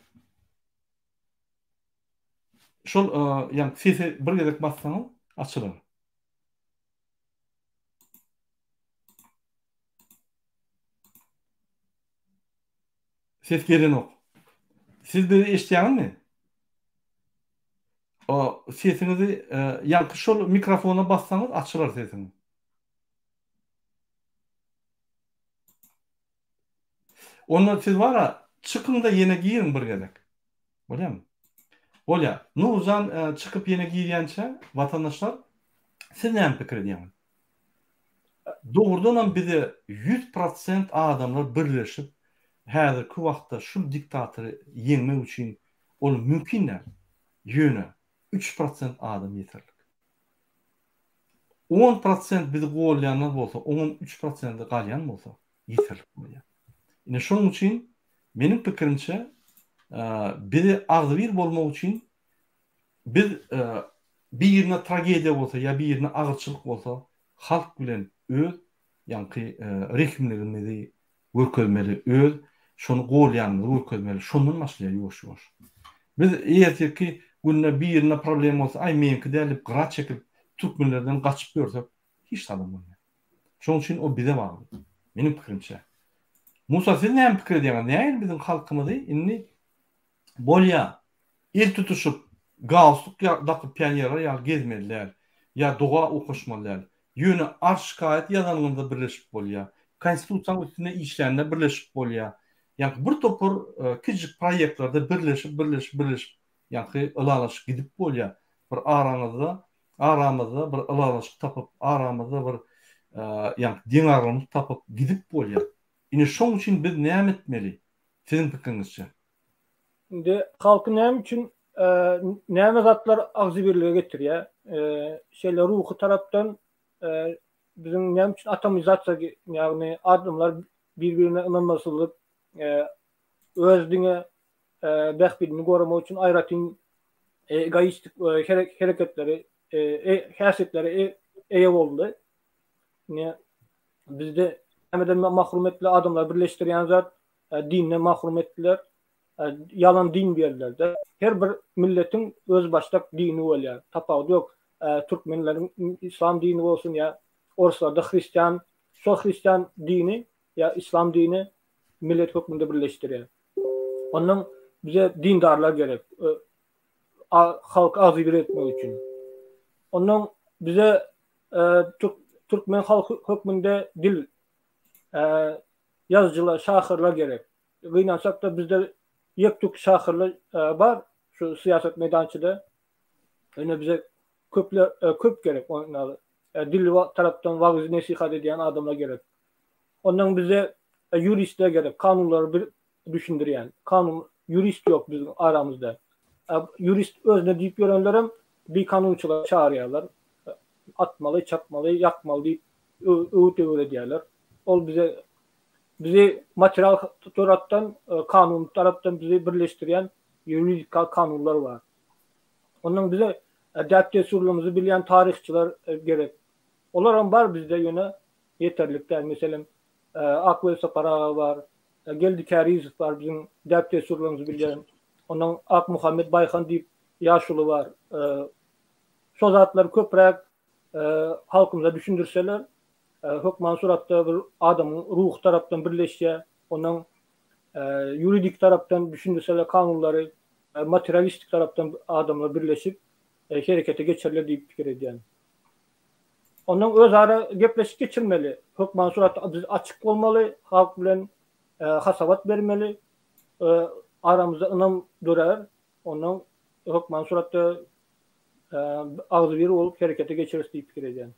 A: Şol ýa sesi bir gezek bassaňyz açylar. Ses gelenok. Siz bizi eşitýäňizmi? O sesiňizi ýaňky şol mikrofona bassaňyz açylar sesiňiz. Onda siz bara çykyňda ýene giriň bir gezek. Bolýamy? Bolýa. Nurjan çykyp ýene girýänçä watandaşlar siz näme pikir edýäňiz? Dogrudanam bize 100% adamlar birleşip häzirki wagtda şul diktatory ýeňmek üçin ol mümkin däl. Ýöne 3% adam ýeterlik. 10% bizi golýanlar bolsa, oňam üç prosenti galýan bolsa, ýeterlik bolýar. Ine şonuň üçin meniň pikirimçe, bizi agzybir bolmak üçin biz birine tragediýa bolsa ýa birine agyrçylyk bolsa halk bilen öz ýaňky rehimligimizi görkezmeli, öz şony golýanymyzy görkezmeli. Şondan başlaýar ýuwaş-ýuwaş. Biz ertirki günde birinde problem bolsa, aý meňki däl diýip gyra çekilip türkmenlerden gaçyp ýörsek hiç zadam bolmaýar. Şonuň üçin o bize bagly. Meniň pikirimçe. Musa siz näme pikir edýäňiz? Nähili biziň halkymyzy indi bolýa El tutuşyp, galstuk dakyp pionerler ýaly gezmeli däl. Ýa doga okaşmaly däl. Ýöne arz-şikaýat ýazanyňyzda birleşip bolýar. Konstitusiýanyň üstünde işlände birleşip bolýar. Ýaňky bir topar kiçijik proýektlerde birleşip, birleşip, birleşip ýaňky ylalaşyk gidip bolýar. Bir araňyzda, aramyzda bir ylalaşyk tapyp, aramyzda bir ýaňky deňagramlyk tapyp gidip bolýar. Ine şoň üçin biz näme etmeli siziň pikiriňizçe?
B: Indi halky näme üçin näme zatlar agzybirlige getirýär? Şeýle ruhy tarapdan biziň näme üçin atomizasiýa, ýagny adamlar bir-birine ynanmasyzlyk, öz diňe bähbidini goramak üçin aýratyn egoistik hereketleri, häsiýetlere eýe boldy. Ine bizde nämeden mahrum etdiler? Adamlary birleşdirýän zat dinden mahrum etdiler. Ýalan din berdiler-de. Her bir milletiň özbaşdak dini bolýar. Tapawudy ýok. Türkmenleriň islam dini bolsun ýa orslarda hristian, şol hristian dini ýa islam dini millet hökmünde birleşdirýär. Ondan bize dindarlar gerek. Halky agzybir etmek üçin. Ondan bize türkmen halky hökmünde dil. ýazyjylar, şahyrlar gerek. Gynansak-da bizde ýek-tük şahyrlar bar şu syýasat meýdançada. Ýöne bize köpler köp gerek onuň ýaly. Dil tarapdan wagyz-nesihat edýän adamlar gerek. Ondan bize ýuristler gerek, kanunlary bir düşündirýän. Kanun ýurist ýok biziň aramyzda. Ýurist özüne diýip ýörenlerem bikanunçylyga çagyrýarlar. Atmaly, çapmaly, ýakmaly diýip öwüt öwredýärler. Ol bize bizi material tarapdan, kanun tarapdan bizi birleşdirýän ýuridik kanunlar bar. Ondan bize däp-dessurlarymyzy bilýän taryhçylar gerek. Olaram bar bizde ýöne ýeterlik däl. Meselem, Ak Welsapar aga bar, Geldi Kärizow bar biziň däp-dessurlarymyzy bilýän. Ondan Akmuhammet Baýhan diýip ýaşuly bar. Şo zatlary köpräk halkymyza düşündirseler, hökman suratda bir adamyň ruhy tarapdan birleşýär. Ondan ýuridik tarapdan düşündirseler kanunlary, materialistik tarapdan adamlar birleşip herekete geçerler diýip pikir edýän. Ondan özara gepleşik geçirmeli. Hökman suratda biz açyk bolmaly, halk bilen hasabat bermeli. Aramyzda ynam dörär. Ondan hökman suratda agzybir bolup herekete geçeris diýip pikir edýän.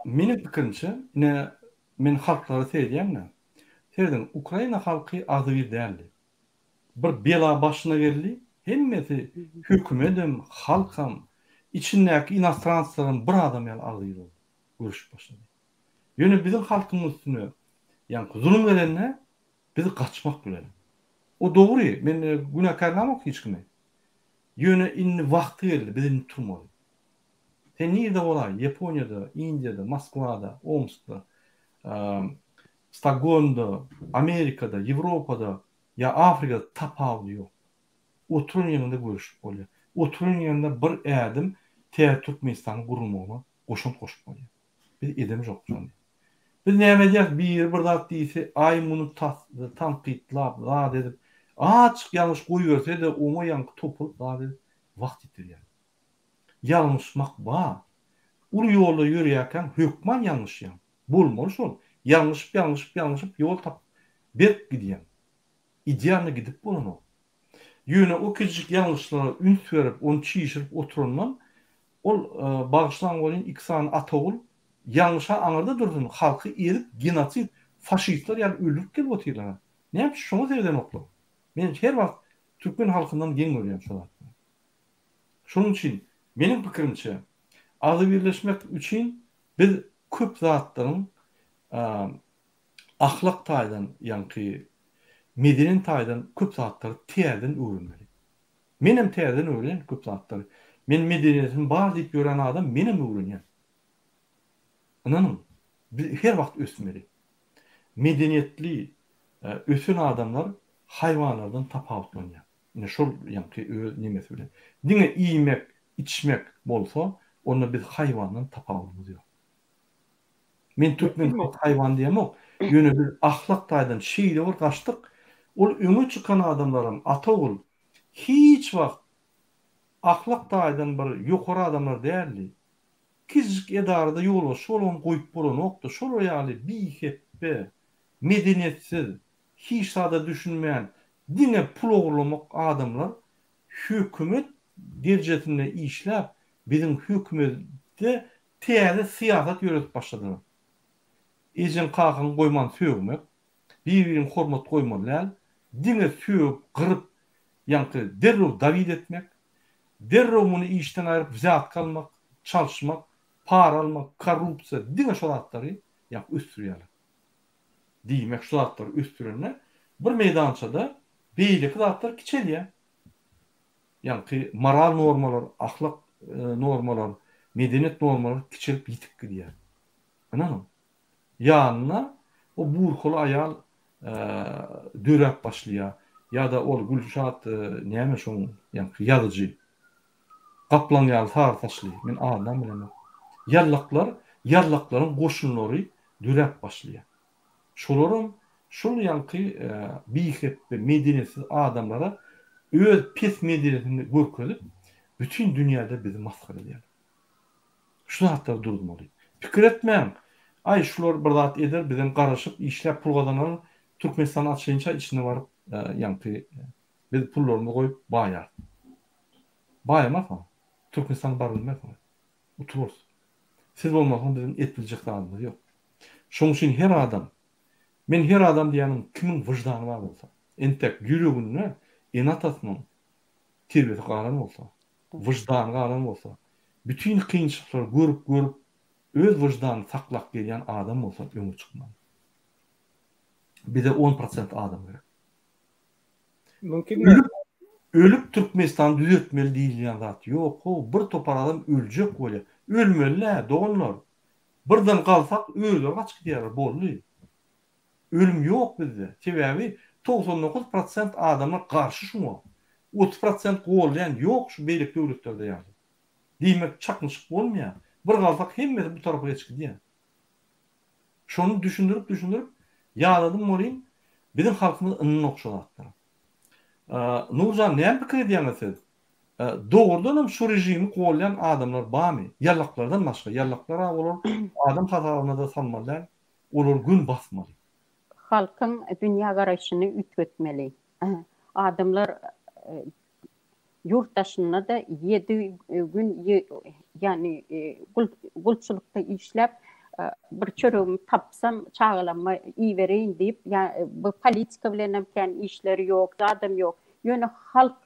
A: Meniň pikirimçe, ine men halklara seredýän-de. Serediň, Ukraina halky agzybir däldi. Bir bela başyna geldi, hemmesi hökümedem, halkam, içindäki inostranslaram bir adam ýaly agzybir boldy, göreşip başlady. Ýöne biziň halkymyň üstüne ýaňky zulum gelende biz gaçmak bilen. O dogry, men günäkärlämok hiç kimi. Ýöne indi wagty geldi, biz indi turmaly. Sen nirde bolaý, Ýaponiýada, Indiýada, Moskwada, Omskda, Stokgolmda, Amerikada, Ýewropada ýa Afrikada tapawudy ýok. Oturan ýeriňde görüşip bolýar. Oturan ýeriňde bir ädim täze Türkmenistanyň gurulmagyna goşant goşup bolýar. Biz edemzok şony. Biz näme edýäris, biri bir zat diýse, aý muny tankytlap, zat edip, azajyk ýalňyş goýberse-de oňa ýaňky topulyp zat edip wagt ýitirýäris. Ýalňyşmak bar. Uly ýolda ýörýärkäň hökman ýalňyşýaň. Bolmaly şol. Ýalňyşyp ýalňyşyp ýalňyşyp ýol tapyp berk gidýäň. Idealny gidip bolanok. Ýöne o kiçijik ýalňyşlara üns berip ony çişirip oturandan ol bagyşlaň welin iki sany ata-ogul ýalňyşa aňyrda dursun halky ezip genosid faşistler ýaly öldürip gelip otyrlar. Näme üçin şoňa seredenoklar. Men her wagt türkmen halkyndan geň görýän şo zatlary. Şonuň üçin meniň pikirimçe agzybirleşmek üçin biz köp zatlaryň ahlak taýdan ýaňky medeni taýdan köp zatlary täzeden öwrenmeli. Menem täzeden öwrenýän köp zatlary. Men medeniýetim bar diýip ýören adam menem öwrenýän. Ynanyň, biz her wagt ösmeli. Medeniýetli ösen adamlar haýwanlardan tapawutlanýar. Ine şol ýaňky öz nemesi bilen. Diňe iýmek, içmek bolsa, onda biz haýwandan tapawudymyz ýok. Men türkmen halky haýwan diýemok, ýöne biz ahlak taýdan şeýle bir gaçdyk, ol öňe çykan adamlaram ata-ogul hiç wagt ahlak taýdan bir ýokary adamlar däldi. Kiçijik edarada ýolbaşçy bolubam goýup bolanokdy, şolar ýaly bihepbe, medeniýetsiz, hiç zada düşünmän, diňe pul ogurlamak adamlar hökümet derejesinde işläp, biziň hökümetde täze syýasat ýöredip başladylar. Ejeň kakaňy goýman sögmek, bir-biriňe hormat goýmaly däl, diňe sögüp, gyryp, ýaňky derrew dawid etmek, derrew muny işden aýryp wzýatka almak, çalyşmak, para almak, korrupsiýa, diňe şo zatlary ýaňky ösdürýärler. Diýmek şu zatlary ösdürende bir meýdançada beýleki zatlar kiçelýär. Ýaňky moral normalar, ahlak normalar, medeniýet normalary kiçelip ýitip gidýär. Ynanyň. Ýanyna o burkaly aýal döräp başlaýar. Ýa-da ol Gülşat näme şoň ýaňky ýazyjy. Gaplaň ýaly sary saçly, men adynam bilemok. Ýallaklar, ýallaklaryň goşunlary döräp başlaýar. Şolaram şol ýaňky bihepbe, medeniýetsiz adamlara öz pes medeniýetini görkezip, bütin dünýäde bizi masgara edýärler. Şu zatlary duruzmaly. Pikir etmäň. Aý şular bir zat eder bizem garaşyp işläp pul gazanarys Türkmenistan açylynça içine baryp ýaňky biz pullarymyzy goýup baýarys. Baýamarsyňyz. Türkmenistana baryp bilmersiňiz. Utularys. Siz bolmasaňyz biziň et biljek zadymyz ýok. Şoň üçin her adam, men her adam diýýänim kimiň wyždany bar bolsa, entek ýüreginde ene-atasynyň terbiýesi galan bolsa, wyždany galan bolsa, bütin kynçylyklary görüp-görüp öz wyždanyny saklap gelýän adam bolsa öňe çykmaly. Bize on prosent adam gerek.
B: Mümkin däl.
A: Ölüp Türkmenistany düzeltmeli diýilýän zat ýok how bir topar adam öljek bolýar. Ölmeli-dä doganlar. Birden galsak özleri gaçyp gidýärler boldy. Ölüm ýok bizde. Sebäbi 99 prosent adamlar garşy şuňa. 30 prosent goldaýan ýok şu beýleki döwletlerde ýaly. Diýmek çaknyşyk bolmaýar. Bir galsak hemmesi bu tarapa geçip gidýär. Şony düşündirip düşündirip ýadadym welin biziň halkymyz ynanok şo zatlara. Nurjan näme pikir edýäňiz siz? Dogrudanam şu režimi golýan adamlar barmy? Ýallaklardan başga. Ýallaklar-a olar adam hasabynada salmaly däl. Olar gün basmaly.
C: Halkyň dünýä garaýşyny üýtgetmeli. Adamlar Ýurt daşynda-da ýedi gün ýagny gulçulykda işläp, bir çöregimi tapsam, çagalaryma ibereýin diýip, ýa bu politika bilenem kän işleri ýok, zadam ýok. Ýöne halk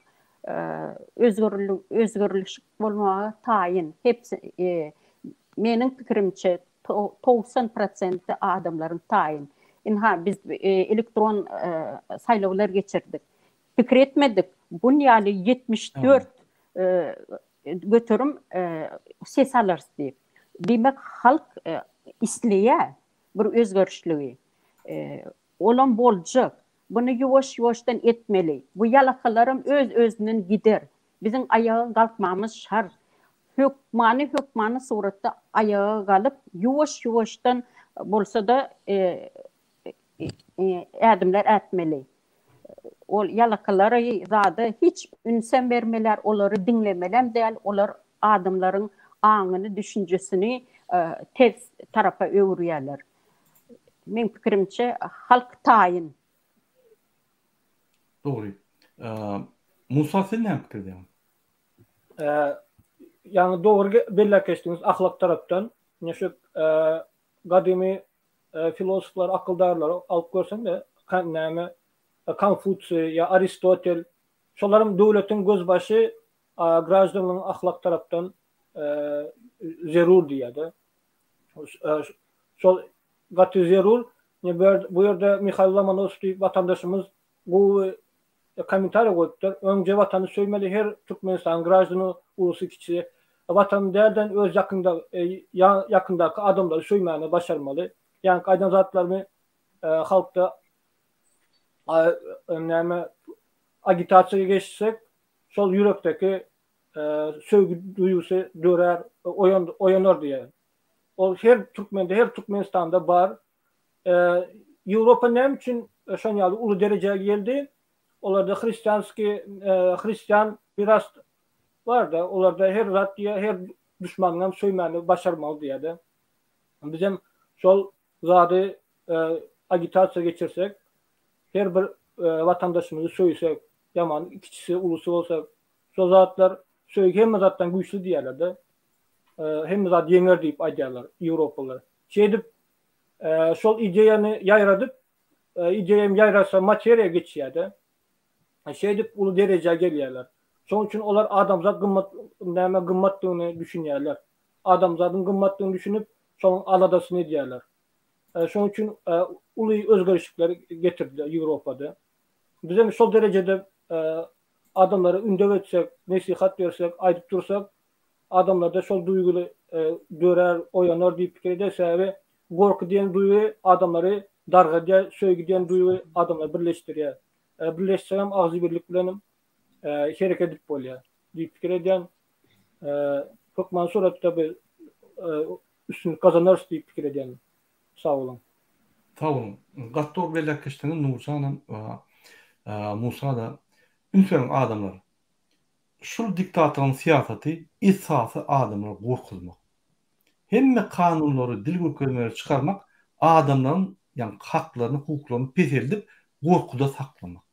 C: özgerlişik bolmaga taýyn. Hepsi meniň pikirimçe 90 prosenti adamlaryň taýyn. Ynha biz elektron saýlawlar geçirdik. Pikir etmedik, bun ýaly 74 göterim ses alarys diýip. Diýmek, halk isleýär bir özgerişligi. Olam boljak. Buny ýuwaş-ýuwaşdan etmeli. Bu ýalakalaram öz-özünden gider. Biziň aýaga galkmamyz şart. Hökmany, hökmany suratda aýaga galyp, ýuwaş-ýuwaşdan bolsa-da ädimler ätmeli. Ol ýalakalary zada hiç ünsem bermeler, olary diňlemelem däl, olar adamlaryň aňyny, düşünjesini ters tarapa öwürýärler. Meň pikirimçe, halk taýyn.
A: Dogry. Musa sen näme pikir edýäň?
B: Ýaňy dogry belläp geçdiňiz ahlak tarapdan. Ine şu gadymy filosoflar, akyldarlary alyp görseň-de, näme, Konfutsiý ýa Aristotel, şolaryň döwletiň gözbaşy graždanlygyň ahlak tarapdan zerur diýýär-de. Şol gaty zerur. Bu ýerde Mihail Lomonosow diýip watandaşymyz gowy kommentariýa goýupdyr. Öňje watany söýmeli her Türkmenistanyň graždany ulusy kiçisi. Watany dälden öz ýakynda ýakyndaky adamlary söýmäni başarmaly. Ýaňky aýdan zatlarymy halkda näme agitasiýa geçsek şol ýürekdeki söýgi duýgusy dörär oýanar diýýär. Ol her türkmende her Türkmenistanda bar. Ýewropa näme üçin şon ýaly uly derejä geldi? Olarda hristianskiý hristian miras bar-da, olarda her zat diýýär, her duşmanyňam söýmäni başarmaly diýýär-de. Bizem şol zady agitasiýa geçirsek, her bir watandaşymyzy söýsek, ýaman kiçisi, ulusy bolsa, şol zatlar söýgi hemme zatdan güýçli diýýärler-de. Hemme zady ýeňer diýip aýdýarlar ýewropalylar. Şeýdip şol ideýany ýaýradyp, ideýa hem ýaýrasa materiýa geçýär-de. Şeýdip uly derejä gelýärler. Şonuň üçin olar adamzat gymmat näme gymmatdygyny düşünýärler. Adamzadyň gymmatdygyny düşünip, şonuň aladasyny edýärler. Şonuň üçin uly özgerişlikler getirdiler Ýewropada. Bizem şol derejede adamlara ündew etsek, nesihat bersek, aýdyp dursak, adamlarda şol duýgy dörär, oýanar diýip pikir edýär. Sebäbi gorky diýen duýgy adamlary dargadýar, söýgi diýen duýgy adamlary birleşdirýär. Birleşsegem agzybirlik bilenem hereket edip bolýar diýip pikir edýän. Hökman suratda biz üstünlik gazanarys diýip pikir edýän. Sag boluň.
A: Sag boluň. Gaty dogry belläp geçdiňiz Nurjanam, Musa-da. Üns beriň adamlar. Şul diktatoryň syýasaty esasy adamlary gorkuzmak. Hemme kanunlary, dil görkezmeleri çykarmak adamlaryň ýaňky haklaryny, hukuklaryny peseldip, gorkuda saklamak.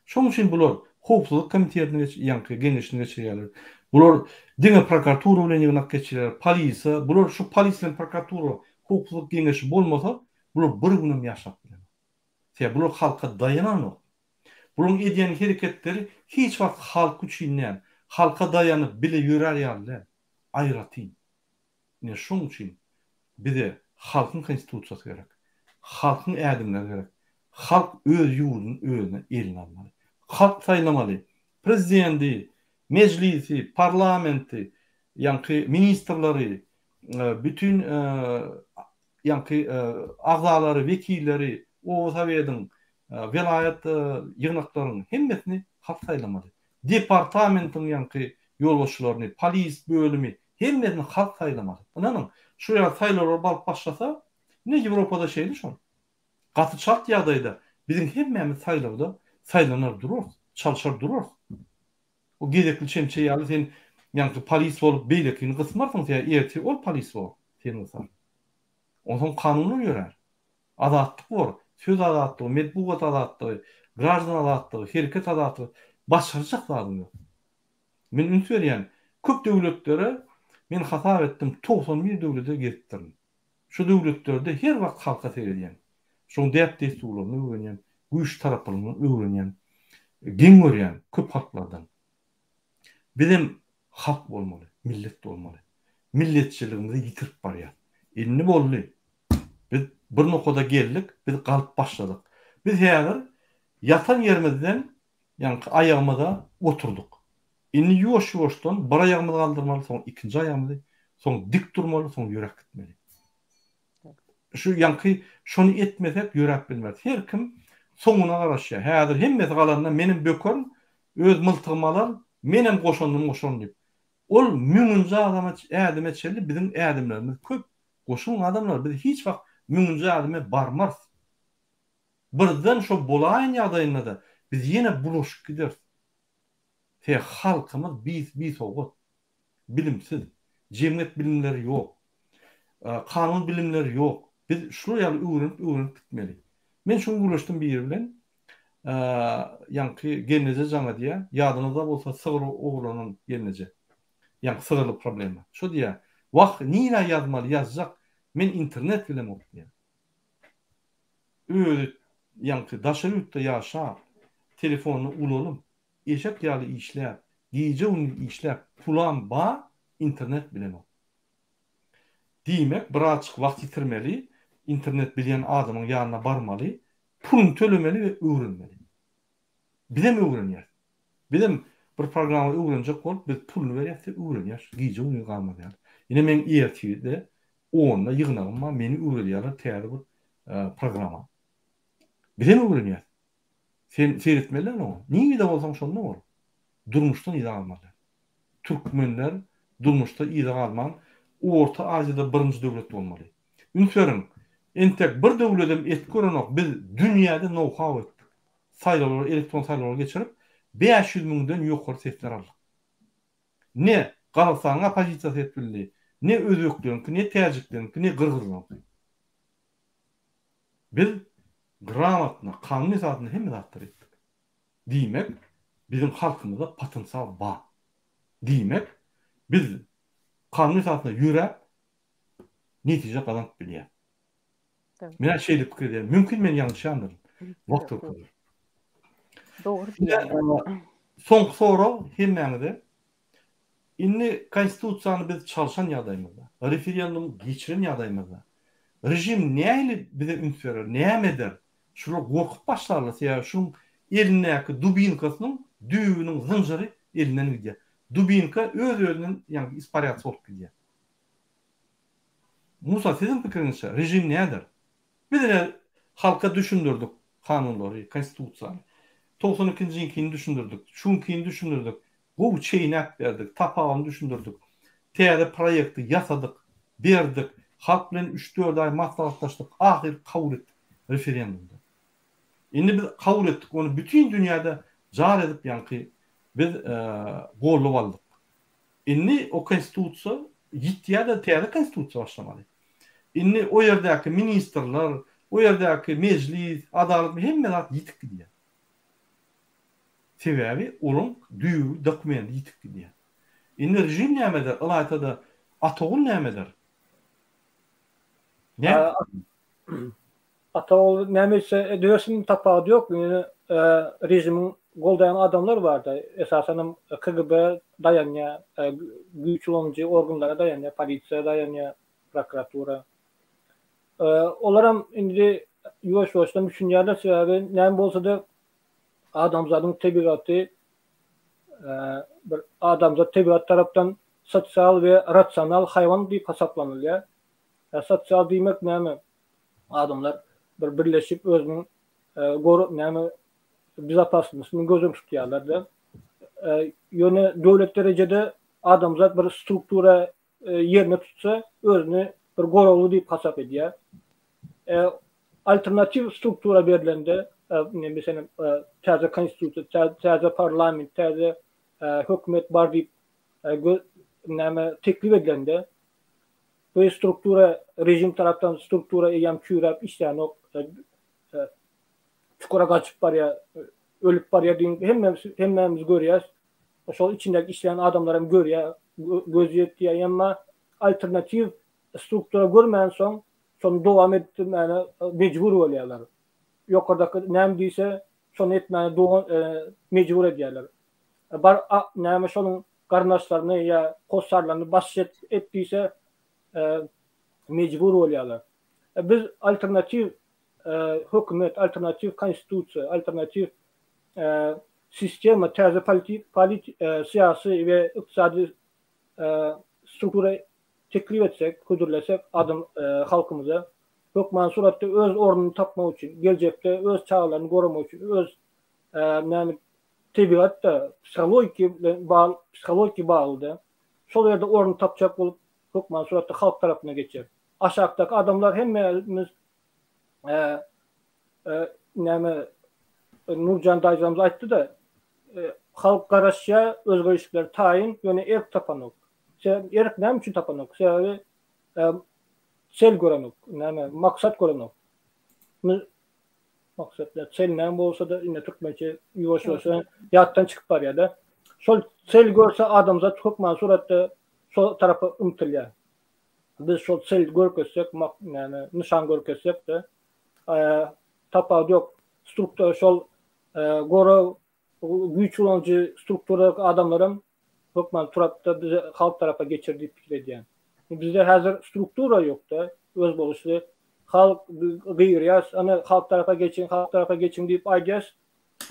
A: Şonuň üçin bular howpsuzlyk komitetini geç, ýaňky geňeşini geçirýärler. Bular diňe prokuratura bilen ýygnak geçirýärler, polisiýa, bular şu polisiýa bilen prokuratura, howpsuzlyk geňeşi bolmasa, bular bir günem ýaşap bilenok. Sebäbi bular halka daýananok. Bularyň edýän hereketleri hiç wagt halk üçin däl, halka daýanyp bile ýörär ýaly däl. Aýratyn. Ine şoň üçin bize halkyň konstitusiýasy gerek. Halkyň ädimleri gerek. Halk öz ýurduny özüne eline almaly. Halk saýlamaly. Prezidendi, mejlisi, parlamenti, ýaňky ministrleri, bütin ýaňky agzalary, wekilleri, oba sowediň, welaýat ýygnaklaryň hemmesini halk saýlamaly. Departamentiň ýaňky ýolbaşçylaryny, polis bölümi, hemmesini halk saýlamaly. Ynanyň, şu ýaly saýlawlar baryp başlasa, ine Ýewropada şeýle şol. Gaty çalt ýagdaýda biziň hemmämiz saýlawda saýlanar durarys, çalşar durarys. O gezekli çemçe ýaly sen ýaňky polis bolup beýlekini gysmarsyň sen ertir ol polis bor seni gysar. Onsoň kanunlar ýörär. Azatlyk bor. Söz azatlygy, metbugat azatlygy, graždan azatlygy, hereket azatlygy başarjak zadyň ýok. Men üns berýän köp döwletlere men hasap etdim 91 döwlete gezipdirin. Şu döwletlerde her wagt halka seredýän. Şoň däp-dessurlaryny öwrenýän, güýç tarapyny öwrenýän. Geň görýän köp halklardan. Bizem halk bolmaly, millet bolmaly. Milletçiligimizi ýitirip barýas. Indi boldy. Biz bir nokada geldik, biz galyp başladyk. Biz häzir ýatan ýerimizden ýaňky aýagymyza oturdyk. Indi ýuwaş-ýuwaşdan bir aýagymyzy galdyrmaly, soň ikinji aýagymyzy, soň dik durmaly, soň ýöräp gitmeli. Şu ýaňky şony etmesek ýöräp bilmeris. Her kim soňuna garaşýar. Häzir hemmesi galanda menem bökerin, öz myltygymy alaryn, menem goşandymy goşaryn diýip. Ol müňünji adama ädime çenli biziň ädimlerimiz köp. Goşulyň adamlar biz hiç wagt müňünji ädime barmarys. Birden şo bolaýan ýagdaýynda-da biz ýene bulaşyp gideris. Sebäbi halkymyz bisowat. Bilimsiz. Jemgyýet bilimleri ýok. Kanun bilimleri ýok. Biz şular ýaly öwrenip öwrenip gitmeli. Men şu gün gürleşdim biri bilen. Ýaňky gelneje jaň edýär. Ýadyňyzda bolsa sygyr ogurlanan gelneje. Ýaňky sygyrly problema. Şo diýýär. Wah, nirä ýazmaly ýazjak. Men internet bilemok diýýär. Özi ýaňky daşary ýurtda ýaşap, telefonyny ulalyp, eşek ýaly işläp, gije-gündiz işläp, pulam bar, internet bilenok. Diýmek, birazjyk wagt ýitirmeli, internet bilýän adamyň ýanyna barmaly, puluny tölemeli we öwrenmeli. Bizem öwrenýäs. Bizem bir programma öwrenjek bolup, biz puluny berýäs we öwrenýäs, gije-gündiz galmaz ýaly. Ine meň ertirde onda ýygnagym bar, meni öwredýärler täze bir programma. Bizem öwrenýäs. Sen seýretmeli däl oňa. Nirede bolsaň şonda bol. Durmuşdan yza galmaly däl. Türkmenler durmuşda yza galman Orta Aziýada birinji döwlet bolmaly. Üns beriň, entek bir döwledem et görenok, biz dünýäde nou-hau etdik. Saýlawlary elektron saýlawlary geçirip 500 müňden ýokary sesler aldyk. Ne Gazagystanyň oppozisiýasy et bildi, ne özbekleriňki, ne täjikleriňki, ne gyrgyzlaryňky. Biz gramotno, kanun esasynda hemme zatlary etdik. Diýmek, biziň halkymyzda potensial bar. Diýmek, biz kanun esasynda ýöräp, netije gazanyp bilýäs. Men şeýle pikir edýän. Mümkin men ýalňyşýandyryn. Wagt görkezer.
C: Dogry diýýäňiz.
A: Soňky sorag hemmäňize. Indi konstitusiýany biz çalşan ýagdaýymyzda, referendum geçiren ýagdaýymyzda režim nähili bize üns berer, näme eder? Şular gorkup başlarlar, sebäbi şuň elindäki dubinkasynyň düýbüniň zynjyry elinden gidýär. Dubinka öz-özünden ýagny isparýatsiýa bolup gidýär. Musa siziň pikiriňizçe režim näder? Biz ine halka düşündirdik kanunlary, konstitusiýany. 90 ikinjiňkini düşündirdik, şuňkini düşündirdik, gowy çeýnäp berdik, tapagyny düşündirdik. Täze proýekti ýasadyk, berdik, halk bilen üç-dört aý maslahatlaşdyk, ahyry kabul etdik referendumda. Indi biz kabul etdik, ony bütin dünýäde jar edip ýaňky biz goldaw aldyk. Indi o konstitusiýa. Ýitýär-de täze konstitusiýa başlamaly. Indi o ýerdäki ministrler, o ýerdäki mejlis, adalat hemme zat ýitip gidýär. Sebäbi olaň düýbi dokumenti ýitip gidýär. Indi režim näme eder? Ylaýta-da Atogul näme eder? Näme?
B: Atogul näme etse edibersin tapawudy ýok. Ýöne režimiň goldaýan adamlar barda. Esasanam KGB daýanýar, güýç ulanyjy organlara daýanýar, polisiýa daýanýar, prokuratura. Olaram indi ýuwaş-ýuwaşdan düşünýärler, sebäbi näme bolsa-da adamzadyň tebigaty bir adamzat tebigat tarapdan sosial we rasional haýwan diýip hasaplanylýar. Sosial diýmek näme? Adamlar bir birleşip özüniň gor näme bezopasnostyny göz öňünde tutýarlar-da. Ýöne döwlet derejede adamzat bir struktura ýerine tutsa özüni bir goragly diýip hasap edýär. Alternatiw struktura berlende, meselem, täze konstitusiýa, täze parlament, täze hökümet bar diýip näme teklip edilende, bu struktura režim tarapdan struktura eýýäm çüýräp işlänok, çukura gaçyp barýar, ölüp barýar diýip hemmämiz hemmämiz görýäs. Şol içindäki işleýän adamlar hem görýär, gözi ýetýär, emma alternatiw struktura görmänsoň, şony dowam etdirmäne mejbur bolýarlar. Ýokardaky näme diýse, şony etmäne mejbur edýärler. Bar näme şonuň garyndaşlaryny ýa hossarlaryny basyş et diýse, mejbur bolýarlar. Biz alternatiw hökümet, alternatiw konstitusiýa, alternatiw sistema, täze syýasy we ykdysady struktura teklip etsek, hödürlesek adam halkymyza hökman suratda öz ornuny tapmak üçin, geljekde öz çagalaryny goramak üçin, öz näme tebigatda psihologiki bilen bagly, psihologiki baglyda şol ýerde orun tapjak bolup hökman suratda halk tarapyna geçer. Aşakdaky adamlar hemmämiz näme Nurjan daýzamyz aýtdy-da, halk garaşýar, özgerişlikler taýyn, ýöne erk tapanok. Erk näme üçin tapanok? Sebäbi sel görenok, näme, maksat görenok. Maksat ýa sel näme bolsa-da, indi türkmençe ýuwaş-ýuwaşdan ýatdan çykyp barýar-da. Şol sel görse adamzat hökman suratda şol tarapa ymtylýar. Biz şol sel görkezsek, näme, nyşan görkezsek-de, tapawudy ýok. Struktura şol gorag güýç ulanyjy strukturadaky adamlaram hökman turapda bize halk tarapa geçer diýip pikir edýän. Bizde häzir struktura ýokda, özboluşly halk gygyrýas, ana halk tarapa geçiň, halk tarapa geçiň diýip aýdýas.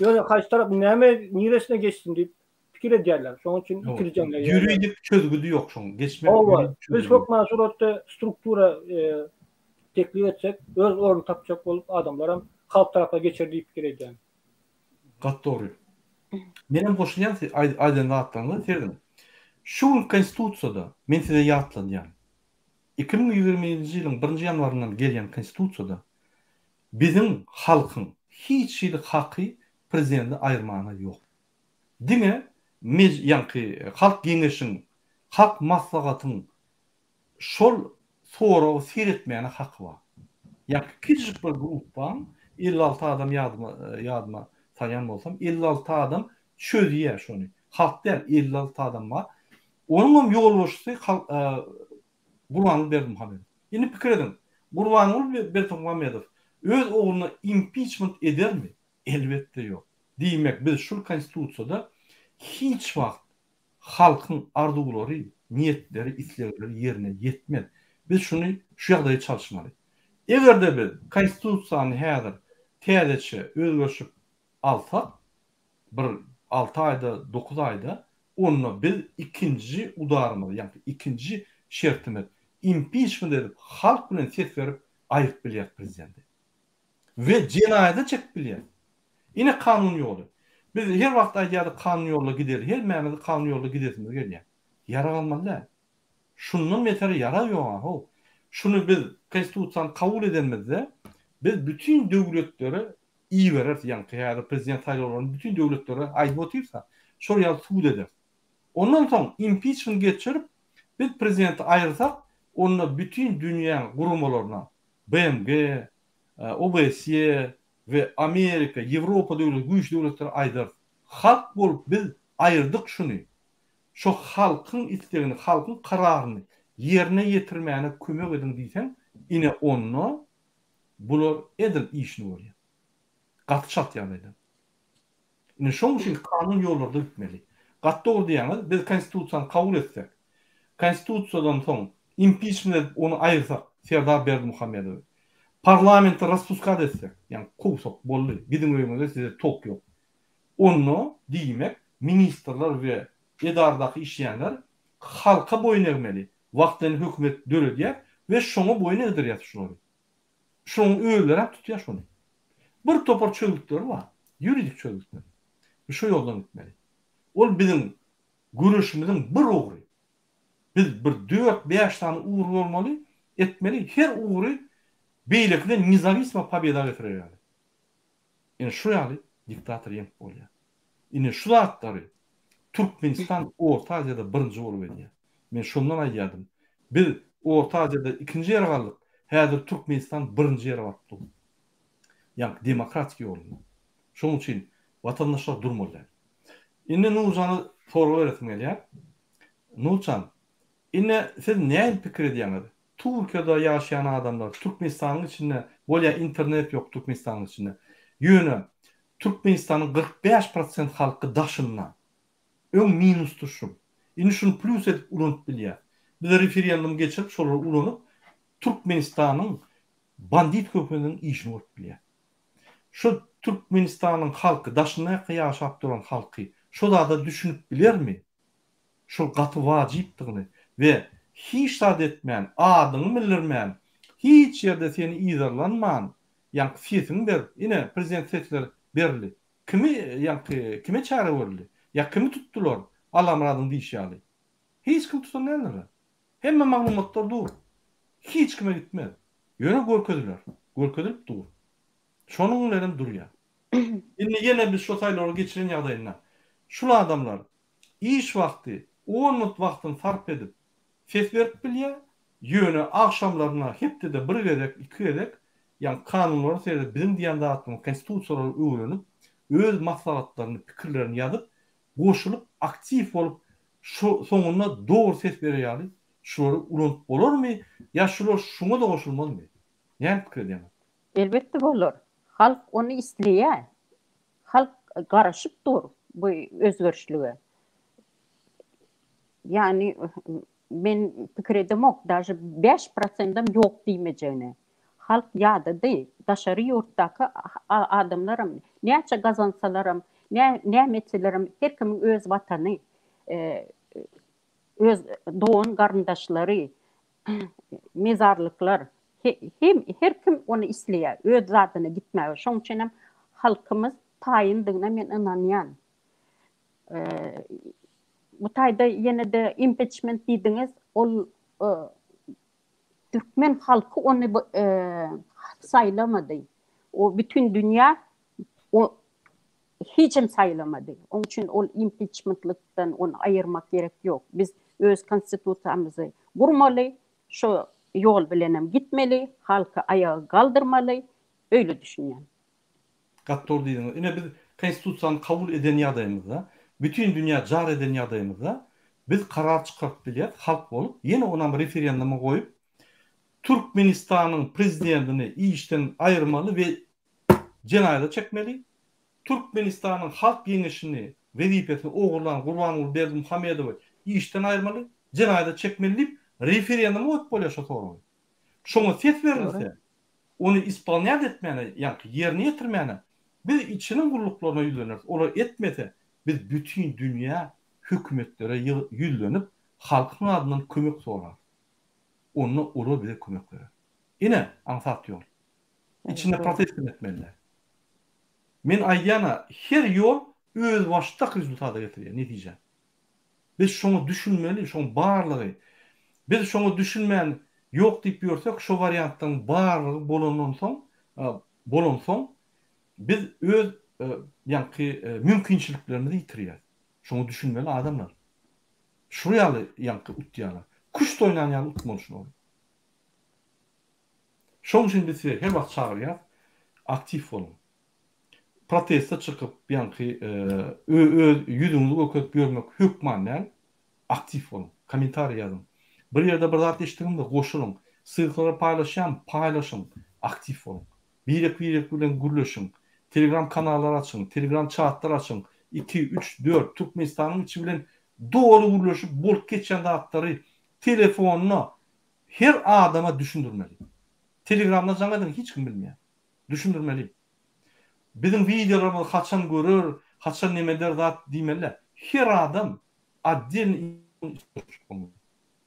B: Ýöne haýsy tarap näme niresine geçsin diýip pikir edýärler. Şonuň üçin ikirjeňler.
A: Ýuridik çözgüdi ýok şoň. Geçmek
B: ýuridik çözgüdi. Biz hökman suratda struktura teklip etsek, öz ornuny tapjak bolup adamlaram halk tarapa geçer diýip pikir edýän.
A: Gaty dogry. Menem goşulýan siz aýdan zatlaryňyza serediň. Şu gün konstitusiýada men size ýatladýan. 2020-nji ýylyň birinji ýanwaryndan gelýän konstitusiýada biziň halkyň hiç hili haky prezidenti aýyrmana ýok. Diňe mej ýaňky halk geňeşiň, halk maslahatyň şol soragy seretmäne haky bar. Ýaňky kiçijik bir gruppaň 56 adam ýadyma ýadyma salýan bolsam 56 adam çözýär şony. Halk däl 56 adam bar. Onuňam ýolbaşçysy halk Gurbanguly Berdimuhamedow. Indi pikir ediň, Gurbanguly Berdimuhamedow öz ogluna impiçment edermi? Elbetde ýok. Diýmek biz şul konstitusiýada hiç wagt halkyň arzuwlary, niýetleri, islegleri ýerine ýetmez. Biz şuny şu ýagdaýy çalyşmaly. Egerde biz konstitusiýany häzir täzeçe özgerşip alsak bir alty aýda, dokuz aýda onda biz ikinji udarymyzy ýagny ikinji şertimiz impiçment edip halk bilen ses berip aýyryp bilýäris prezidenti. We jenaýata çekip bilýär. Ine kanun ýoly. Biz her wagt aýdýardyk kanun ýolda gideli. Hemmämiz kanun ýolda gidesimiz gelýär. Ýarag almaly däl. Şundan beter ýarag ýog-a how. Şuny biz konstitusiýany kabul edenimizde biz bütin döwletlere ibereris ýaňky häzir prezident saýlawlaryny bütin döwletlere aýdyp otyrys-a. Şol ýaly sud ederis. Ondan soň impiçment geçirip. Biz prezidenti aýyrsak, onda bütin dünýäň guramalaryna, BMG, OBSE we Amerika, Ýewropa döwlet, güýçli döwletlere aýdarys. Halk bolup biz aýyrdyk şuny. Şo halkyň islegini, halkyň kararyny ýerine ýetirmäne kömek ediň diýseň, ine onda bular edil işini görýär. Gaty çalt ýagdaýda. Ine şoň üçin kanun ýollarda gitmeli. Gaty dogry diýýäňiz, biz konstitusiýany kabul etsek, konstitusiýadan soň impiçment edip ony aýyrsak Serdar Berdimuhamedowy, parlamenti raspuskat etsek, ýagny kowsak boldy, gidiň öýüňize size tok ýok. Onda diýmek ministrler we edaradaky işleýänler halka boýun egmeli, wagtlaýyn hökümet döredýäs we şoňa boýun egdirýäs şulary. Şoň özlerem tutýar şony. Bir topar çözgütleri bar. Ýuridik çözgütler. Biz şo ýoldan gitmeli. Ol biziň göreşimiziň bir ugry. Biz bir dört-bäş sany ugur bolmaly, etmeli. Her ugry beýlekiden nezawisimo pobeda getirer ýaly. Ine şu ýaly diktator ýeňip bolýar. Ine şu zatlary Türkmenistan Orta Aziýada birinji bolup edýär. Men şondan aýdýardym. Biz Orta Aziýada ikinji ýere galdyk. Häzir Türkmenistan birinji ýere baryp dur. Ýagny demokratik ýolunda. Şonuň üçin watandaşlar durmaly däl. Indi Nurjana sorag beresim gelýär. Nurjan, indi siz nähili pikir edýäňiz? Türkiýede ýaşaýan adamlar Türkmenistanyň içinde bolýa internet ýok Türkmenistanyň içinde. Ýöne Türkmenistanyň 45 prosent halky daşynda. Öň minusdy şu. Indi şuny plýus edip ulanyp bilýär. Biz referendum geçirip şolary ulanyp Türkmenistanyň bandit hökümetiniň işini görüp bilýär. Şu Türkmenistanyň halky daşyndaky ýaşap duran halky şo zada düşünip bilermi? Şol gaty wajypdygyny we hiç zat etmän, adyňy bildirmän, hiç ýerde seni yzarlanman, ýaňky sesiňi berip, ine, prezident sesler berildi. Kimi, ýaňky, kime çäre görüldi? Ýa kimi tutdular, Allamyradyň diýşi ýaly? Hiç kim tutan däldir-ä. Hemme maglumatlar dur. Hiç kime gitmez. Ýöne görkeziler. Görkezilip dur. Şonuň bilenem durýar. Indi ýene biz şo saýlawlary geçiren ýagdaýynda şul adamlar iş wagty on minut wagtyny sarp edip ses berip bilýär, ýöne agşamlaryna hepdede bir gezek, iki gezek, ýagny kanunlara seredip biziň diýen zatymyzy konstitusiýalary öwrenip, öz maslahatlaryny, pikirlerini ýazyp, goşulyp aktiw bolup şo soňunda dogry ses berer ýaly şulary ulanyp bolarmy ýa şular şuňa-da goşulmazmy? Näme pikir edýäňiz?
C: Elbetde bolar. Halk ony isleýär. Halk garaşyp dur bu özgerişlige. Ýagny men pikir edemok, daže 5 prosendem ýok diýmejegine. Halk ýadady, daşary ýurtdaky adamlaram näçe gazansalaram, näme etselerem her kimiň öz watany, öz dogan garyndaşlary, mezarlyklar, hem her kim ony isleýär, öz zadyna gitmäge. Şoň üçin hem halkymyz taýyndygyna men ynanýan. Bu taýda ýene-de impeçment diýdiňiz, ol türkmen halky ony saýlamady. O bütün dünýä o hiçem saýlamady. Oň üçin ol impiçmentlikden ony aýyrmak gerek ýok. Biz öz konstitusiýamyzy gurmaly, şo ýol bilenem gitmeli, halky aýaga galdyrmaly, öýle düşünýän.
A: Gaty dogry diýdiňiz. Ine biz konstitusiýany kabul eden ýagdaýymyzda, bütin dünýä jar eden ýagdaýymyzda biz karar çykaryp bilýäs halk bolup, ýene onam referenduma goýup Türkmenistanyň prezidentini işden aýyrmaly we jenaýata çekmeli, Türkmenistanyň Halk Geňeşini wezipesini ogurlan Gurbanguly Berdimuhamedowy işden aýyrmaly, jenaýata çekmeli diýip referenduma goýup bolýar şo soragy. Şoňa ses berilse, ony ispolnýat etmäne, ýaňky ýerine ýetirmäne biz içiniň gulluklaryna ýüzleneris. Olar etmese, biz bütin dünýä hökümetlere ýüzlenip, halkyň adyndan kömek sorarys. Onda olar bize kömek berer. Ine, aňsat ýol. Içinde protestem etmeli däl. Men aýdýan-a, her ýol özbaşdak rezultata getirýär, netijä. Biz şoňa düşünmeli, şoň barlygy. Biz şoňa düşünmän ýok diýip ýörsek, şo wariantlaryň barlygy bolandan soň, bolansoň biz öz ýaňky mümkinçiliklerimizi ýitirýäs. Şoňa düşünmeli adamlar. Şu ýaly ýaňky utýarlar. Küşt oýnan ýaly utmaly şulary. Şoň üçin biz sizi her wagt çagyrýas, aktiw boluň. Proteste çykyp, ýaňky öz ýüzüňizi görkezip ýörmek hökman däl. Aktiw boluň. Kommentariý ýazyň. Bir ýerde bir zat eşitdiňizmi, goşulyň. Ssylkalary paýlaşýan, paýlaşyň. Aktiw boluň. Birek-birek bilen gürleşiň. Telegram kanallar açyň, telegram çatlar açyň. Iki, üç, dört, Türkmenistanyň içi bilen doly gürleşip, bolup geçýän zatlary telefonda her adama düşündirmeli. Telegramda jaň ediň, hiç kim bilmeýär. Düşündirmeli. Biziň wideolarymyzy haçan görer, haçan neme eder zat diýmeli däl. Her adam otdelny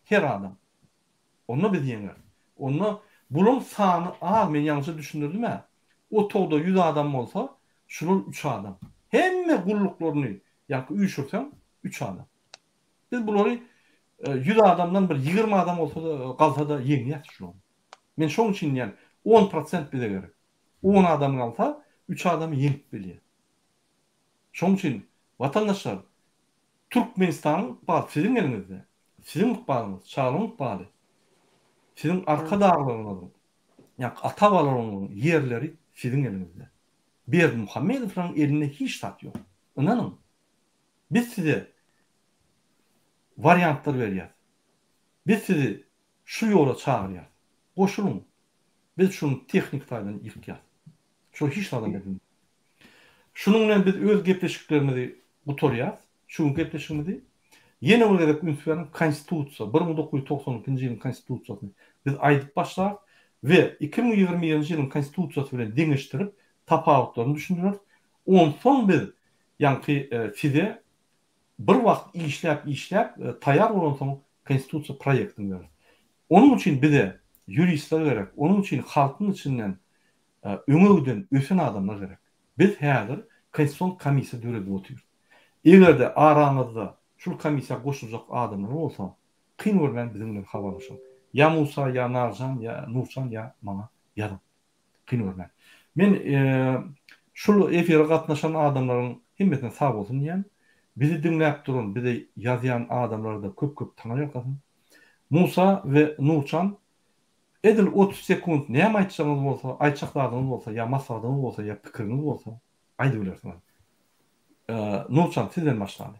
A: Her adam. Onda biz ýeňeris. Onda bulaň sany az, men ýalňyşa düşündirdim-ä. Otagda ýüz adam bolsa, şular üç adam. Hemme gulluklaryny ýaňky üýşürseň, üç adam. Biz bulary ýüz adamdan bir 20 adam bolsa-da, galsa-da ýeňýäs şulary. Men şoň üçin diýýän, on prosent bize gerek. On adam galsa, üç adamy ýeňip bilýär. Şoň üçin, watandaşlar, Türkmenistanyň ykbaly siziň eliňizde. Siziň ykbalyňyz, çagalaryň ykbaly. Siziň arkadaglaryňyzyň, ýa ata-babalaryňyzyň ýerleri siziň eliňizde. Berdimuhamedowlaryň elinde hiç zat ýok. Ynanyň. Biz size wariantlar berýäs. Biz sizi şu ýola çagyrýas. Goşulyň. Biz şuny tehniki taýdan ýykýas. Şol hiç zadam edilmez. Şunuň bilen biz öz gepleşiklerimizi gutarýas. Şu günki gepleşigimizi. Ýene bir gezek üns beriň, Konstitusiýa, 1992-nji ýylyň Konstitusiýasyny biz aýdyp başlarys we 2021-nji ýylyň Konstitusiýasy bilen deňeşdirip, tapawutlaryny düşündireris. Onsoň biz ýaňky size bir wagt işläp-işläp taýýar bolansoň Konstitusiýa proýektini bereris. Onuň üçin bize ýuristler gerek, onuň üçin halkyň içinden öňe giden, ösen adamlar gerek. Biz häzir Konstitusion komissiýa döredip otyrys. Eger-de araňyzda şul komissiýa goşuljak adamlar bolsa, kyn görmän biziň bilen habarlaşyň. Ýa Musa, ýa Narjan, ýa Nurjan, ýa maňa ýazyň. Kyn görmän. Men şul efire gatnaşan adamlaryň hemmesine sag bolsun diýýän. Bizi diňläp duran, bize ýazýan adamlara-da köp-köp taňryýalkasyn. Musa we Nurjan edil 30 sekunt näme aýtjagyňyz bolsa, aýtjak zadyňyz bolsa ýa maslahatyňyz bolsa ýa pikiriňiz bolsa aýdybilersiňiz. Nurjan sizden başlaly.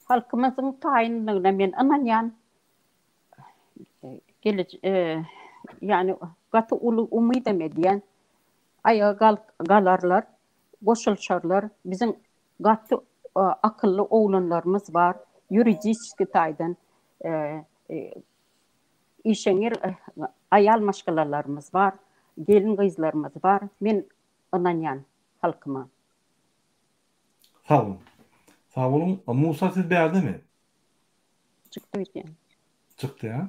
C: Halkymyzyň taýynlygyna men ynanýan. Gelej ýani gaty uly umydam edýän. Aýaga galarlar, goşulyşarlar. Biziň gaty akylly oglanlarymyz bar, ýuridiski taýdan işeňňir aýal maşgalalarymyz bar, gelin-gyzlarymyz bar. Men ynanýan halkyma.
A: Sag boluň. Sag boluň. Musa siz bärdemi?
C: Çykdy öýdýän.
A: Çykdy hä?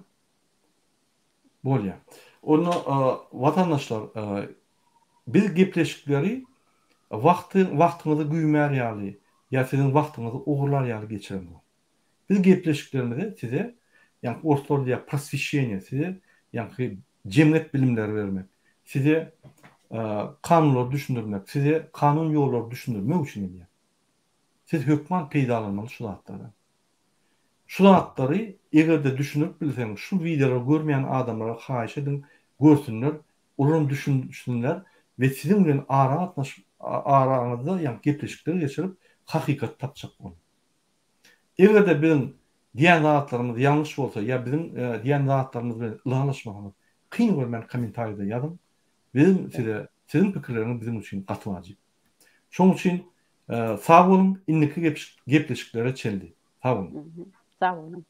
A: Bolýar. Onda watandaşlar biz gepleşikleri wagty wagtyňyzy güýmär ýaly ýa siziň wagtyňyzy ogurlar ýaly geçiremzok. Biz gepleşiklerimizi size ýaňky orslar diýýär prosweşeniýe size ýaňky jemgyýet bilimleri bermek, size kanunlary düşündirmek, size kanun ýollary düşündirmek üçin edýär. Siz hökman peýdalanmaly şu zatlardan. Şu zatlary eger-de düşündirip bilseň, şu wideolary görmeýän adamlara haýyş ediň, görsünler, olaram düşünsinler we siziň bilen ara gatnaşyp, araňyzda ýagny gepleşikler geçirip, hakykaty tapjak boluň. Eger-de biziň diýen zatlarymyz ýalňyş bolsa ýa biziň diýen zatlarymyz bilen ylalaşmasaňyz, kyn görmän kommentariýada ýazyň. Biziň size, siziň pikirleriňiz biziň üçin gaty wajyp. Şonuň üçin sag boluň, indiki gepleşiklere çenli. Sag boluň.
C: Sag boluň.